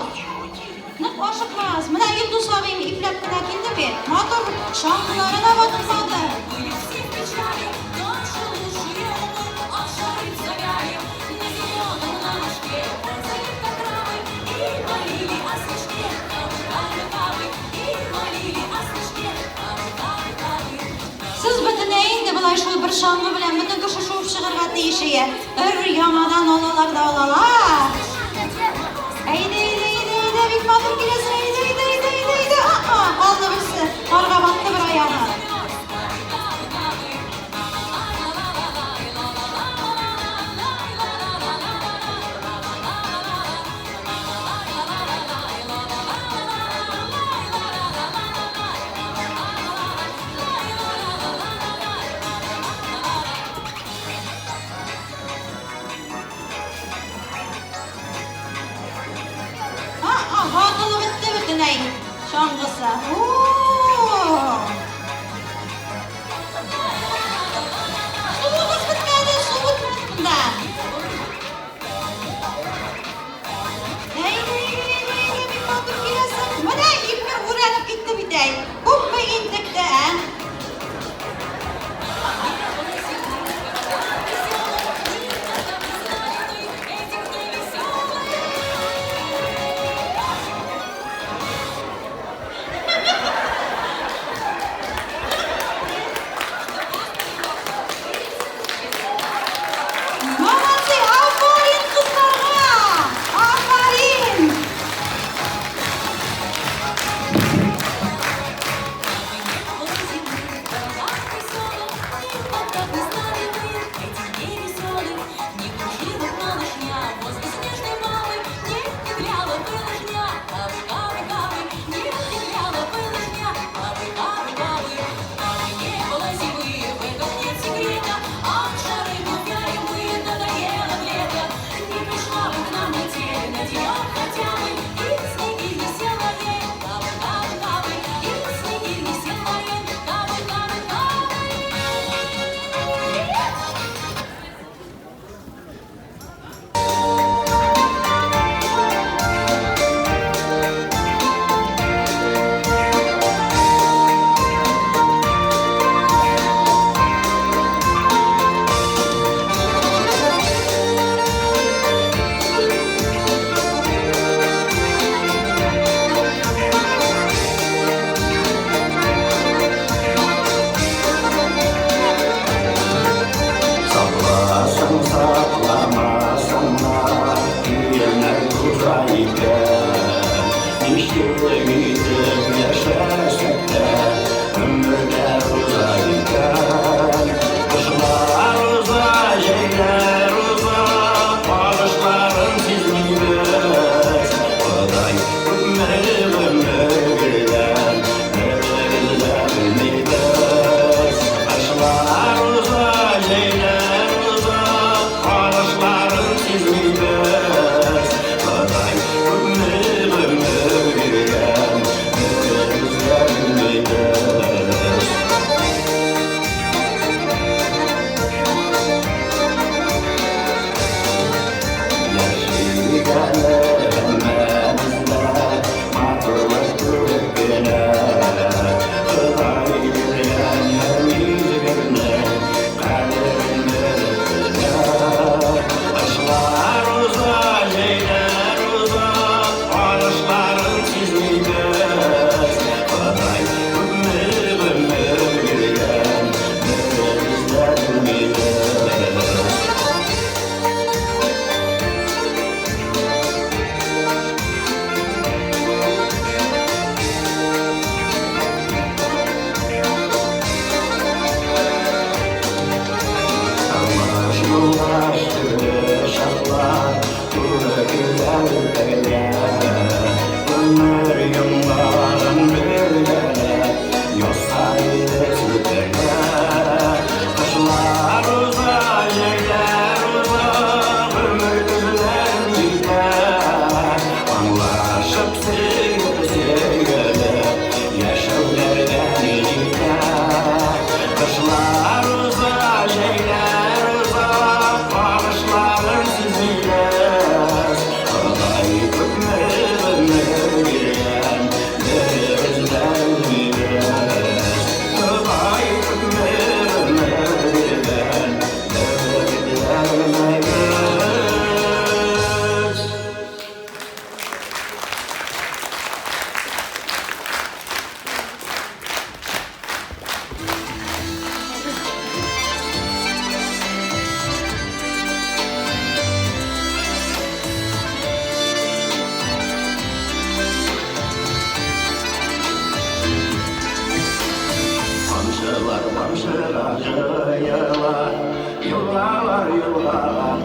Нык ашыкмагыз. Менә Илдус абыем ипләп кенә килде бит. Матур чаңгылары да батырмады. Сез бөтенләй инде болай шул бер чаңгы белән бөтен кеше шуып чыгарга тиеш ие. Өр-яңадан алалар да алалар. Әйдә, әйдә, әйдә, әйдә, бик матур киләсең, әйдә, әйдә, әйдә, әйдә, әйдә. А-а, калды берсе. Карга батты бер аягы. А-а, ватылып бетте бөтенләй чаңгысы. У-у-у! Суыгыз бетмәде, су бетмәде монда. Әйдә, әйдә, әйдә, әйдә, бик матур киләсең. Менә ипкә үрәнеп китте бит әй. Күпме интекте, ә?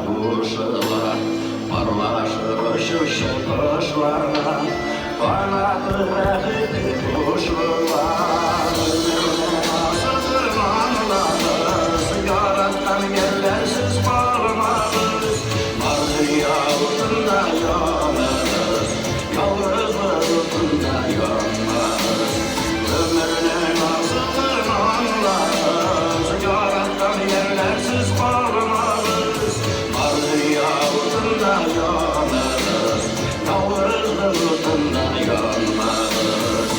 кушыла. Парлашып очучы кошларның Канаты бәхете кушыла. Гомернең асылын аңлагыз, Яраткан ярләрсез калмагыз. Бар дөнья утында яныгыз, Ялгызлык утында янмагыз. Гомернең асылын аңлагыз, Яраткан ярләрсез калмагыз. Бар дөнья утында яныгыз, Ялгызлык утында янмагыз.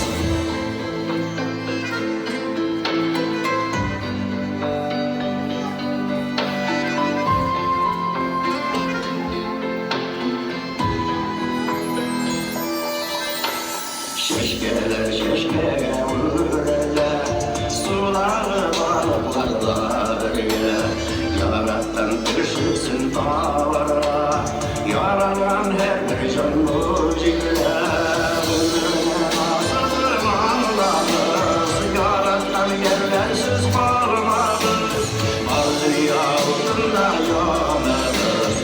Чәчкәләр чәчкәгә үрелә, Судагы балыклар да бергә. Яраткан кешесен табарга Яралган һәрбер җан бу җирдә. Гомернең асылын аңлагыз, Яраткан ярләрсез калмагыз. Бар дөнья утында яныгыз,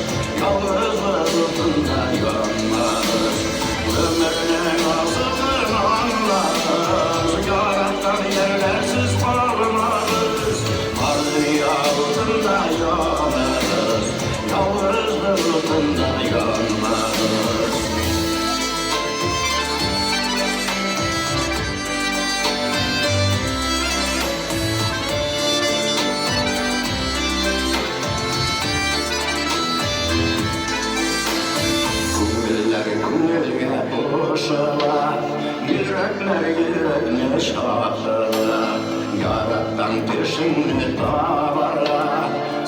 Ялгызлык утында янмагыз. Гомернең асылын аңлагыз, Яраткан ярләрсез калмагыз. Бар дөнья утында яныгыз, Ялгызлык утында янмагыз. Күңелләр күңелгә кушыла, Йөрәкләр йөрәкне чакыра. Яраткан кешеңне табарга,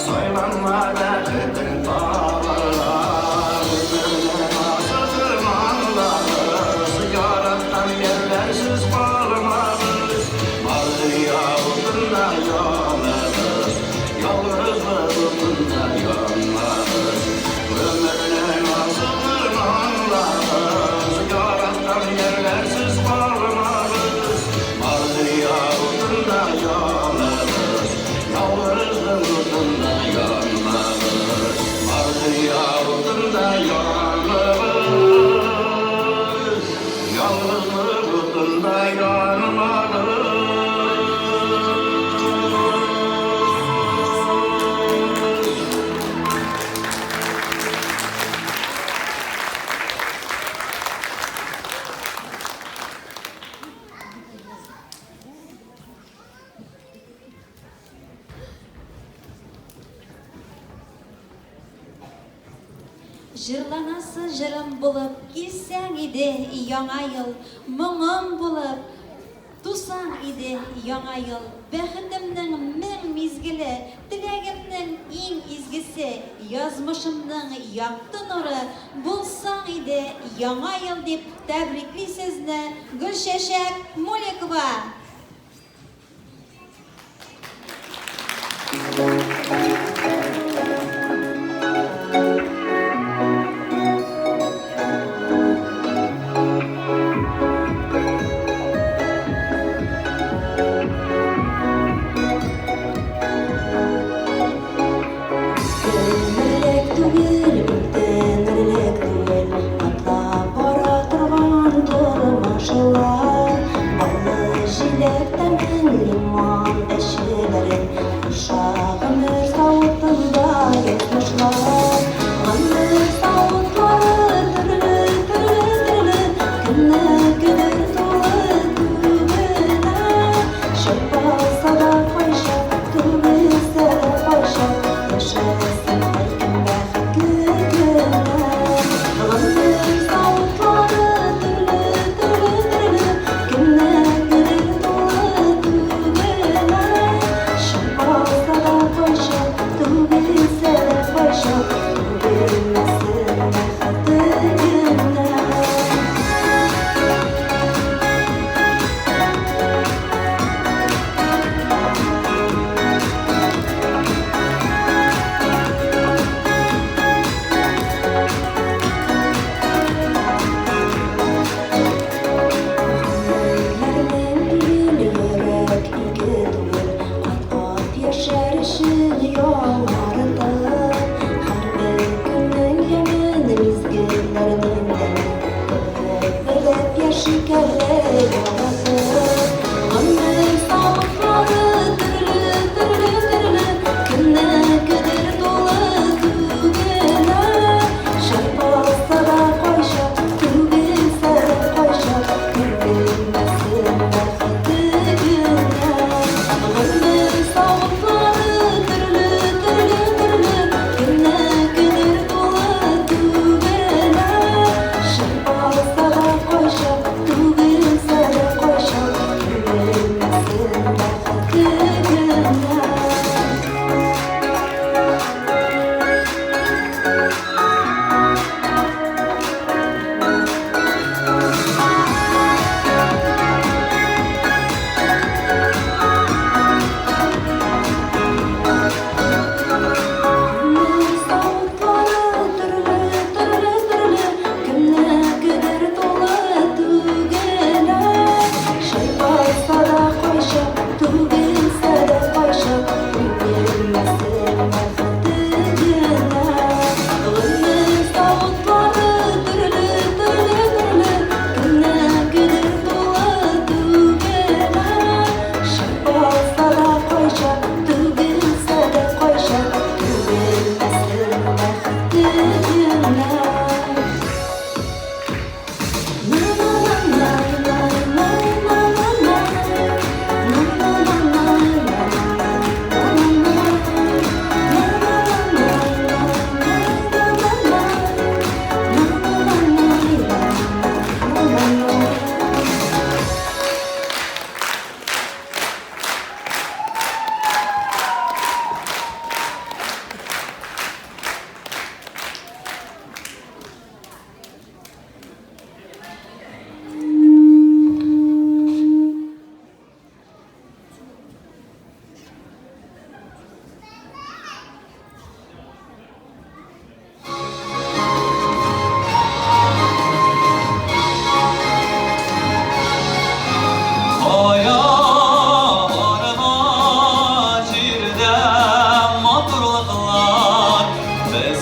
Сайланма бәхетең табарга. Гомернең асылын аңлагыз, Яраткан ярләрсез калмагыз. Бар дөнья утында яныгыз, Ялгызлык утында янмагыз. Гомернең асылын аңлагыз, Яраткан ярләрсез калмагыз. Бар дөнья утында яныгыз, Ялгызлык утында янмагыз. Бар дөнья утында яныгыз, Ялгызлык утында янмагыз. Җырланасы җырым булып килсәң иде, Яңа ел, моңым булып тусаң иде, Яңа ел, бәхетемнең мең мизгеле, теләгемнең иң изгесе, язмышымның якты нуры булсаң иде, Яңа ел, дип тәбрикли сезне Гөлчәчәк Муликова. Өмерлек түгел, үтенерлек түгел, Атлап бара торган тормышлар. Баллы җиләк.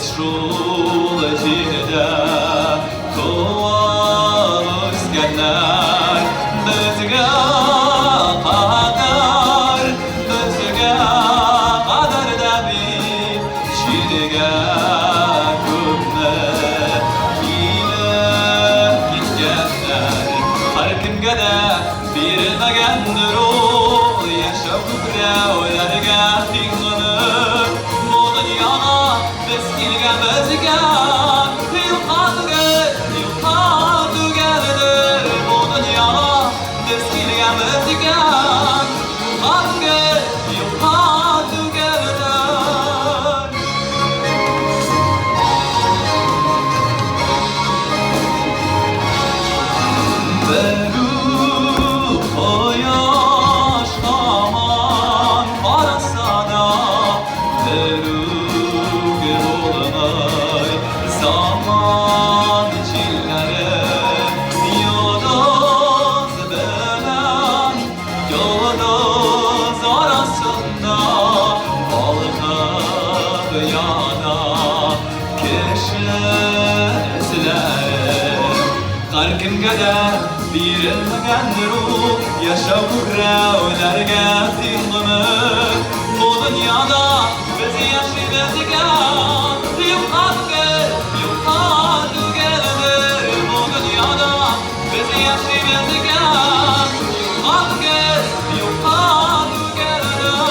Шул җирдә туып үскәннәр безгә кадәр, безгә кадәр дә бит җиргә күпме килеп киткәннәр. Һәркемгә дә бирелмәгәндер ул яшәү күкрәүләргә тиң гомер. Бу дөньяга без килгәнбез икән, юкка түгел, юкка түгелдер. Бу дөньяга без килгәнбез икән, юкка түгел, юкка түгелдер. Берүк кояш һаман караса да, берүк булмый заман җилләре. Йолдыз белән йолдыз арасында балкып яна кеше эзләре. Һәркемгә дә бирелмәгәндер ул яшәү күкрәүләргә тиң гомер. Бу дөньяда без яшибез икән, юкка түгел, юкка түгелдер. Бу дөньяда без яшибез икән, юкка түгел, юкка түгелдер.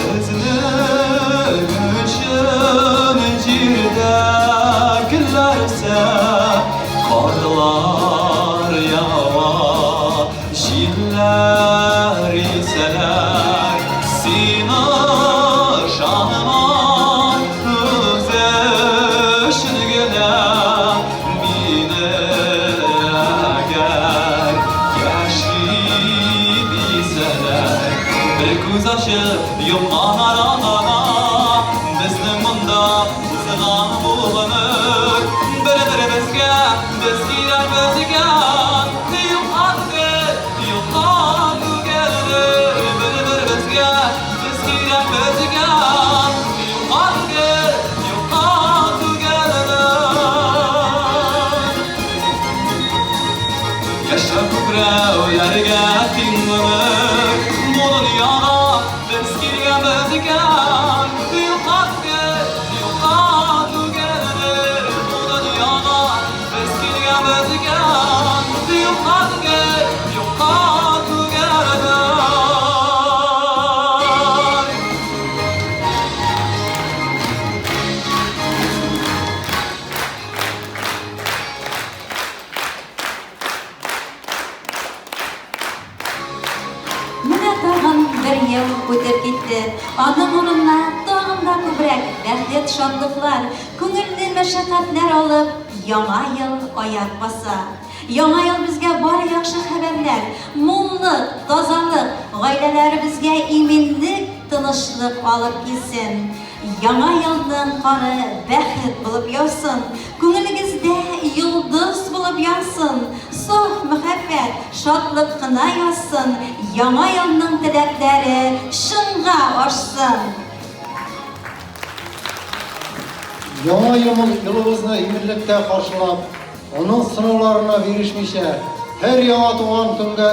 Безнең өчен җирдә гөлләр үсә, карлар ява, җилләр исәләр. Син ышанма, үзе өчен генә мине әгәр яши дисәләр. Бер күз ачып йомган арада безнең монда узган бу гомер. Бер-беребезгә без кирәкбез икән, юкка түгел, юкка түгелдер. Бер-беребезгә без кирәкбез икән, юкка түгел, юкка түгелдер. Яшәү күкрәүләргә тиң гомер. Бу дөньяга без килгәнбез икән, юкка түгел, юкка түгелдер. Бу дөньяга без килгәнбез икән, юкка түгел, юкка түгелдер. Менә тагын бер ел үтеп китте. Аның урынына тагын да күбрәк бәхет, шатлыклар, күңелле мәшәкатьләр алып, Яңа ел аяк баса. Яңа ел безгә бары яхшы хәбәрләр, муллык, тазалык, гаиләләребезгә иминлек, тынычлык алып килсен. Яңа елның кары бәхет булып яусын, күңелегездә йолдыз булып янсын, саф мәхәббәт, шатлык кына язсын, яңа елның теләкләре чынга ашсын! Яңа елыбызны иминлектә каршылап, аның сынауларына бирешмичә, һәр яңа туган көнгә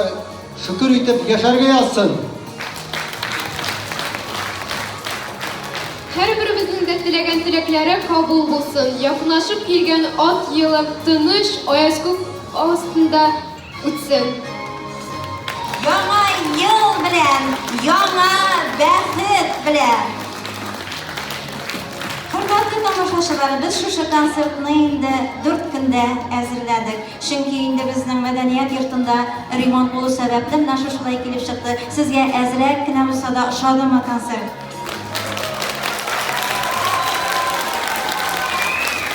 шөкер итеп яшәргә язсын! Һәрберебезнең дә теләгән теләкләре кабул булсын. Якынлашып килгән Ат елы тыныч, аяз күк астында үтсен. Яңа ел белән, яңа бәхет белән! Хөрмәтле тамашачылар, без шушы концертны инде дүрт көндә әзерләдек. Чөнки инде безнең мәдәният йортында ремонт булу сәбәпле менә шушылай килеп чыкты. Сезгә әзрәк кенә булса да ошадымы концерт?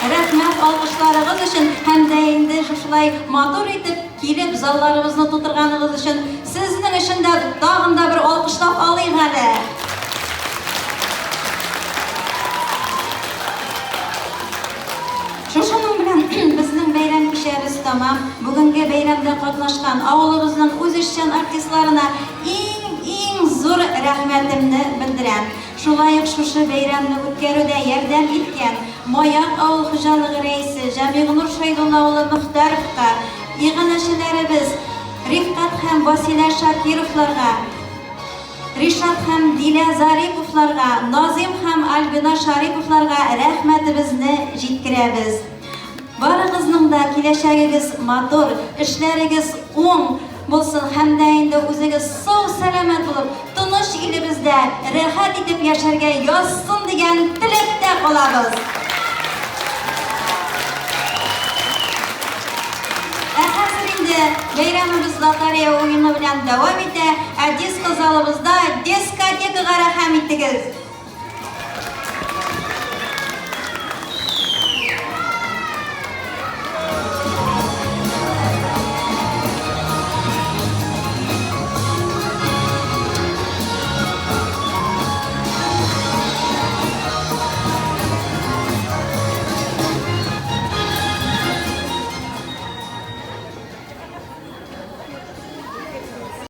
Рәхмәт алкышларыгыз өчен һәм дә инде шушылай матур итеп килеп залларыбызны тутырганыгыз өчен сезнең өчен дә тагын да бер алкышлап алыйк әле. Шушының белән безнең бәйрәм кичәбез. сүзләребез тәмам. Бүгенге бәйрәмдә катнашкан авылыбызның үзешчән артистларына иң-иң зур рәхмәтемне белдерәм. Шулай ук шушы бәйрәмне үткәрүдә ярдәм иткән Маяк авыл хуҗалыгы рәисе Җәмигънур Шәйдулла улы Мөхтәровка, иганәчеләребез Рифкать һәм Василә Шакировларга, Ришат һәм Дилә Зариповларга, Назыйм һәм Альбина Шариповларга рәхмәтебезне җиткерәбез. Барыгызның да киләчәгегез матур, эшләрегез уң булсын һәм дә инде үзегез сау-сәламәт булып, тыныч илебездә рәхәт итеп яшәргә язсын дигән теләктә калабыз. Ә хәзер инде бәйрәмебез лотерея уены белән дәвам итә, ә диско залыбызда дискотекага рәхәм итегез!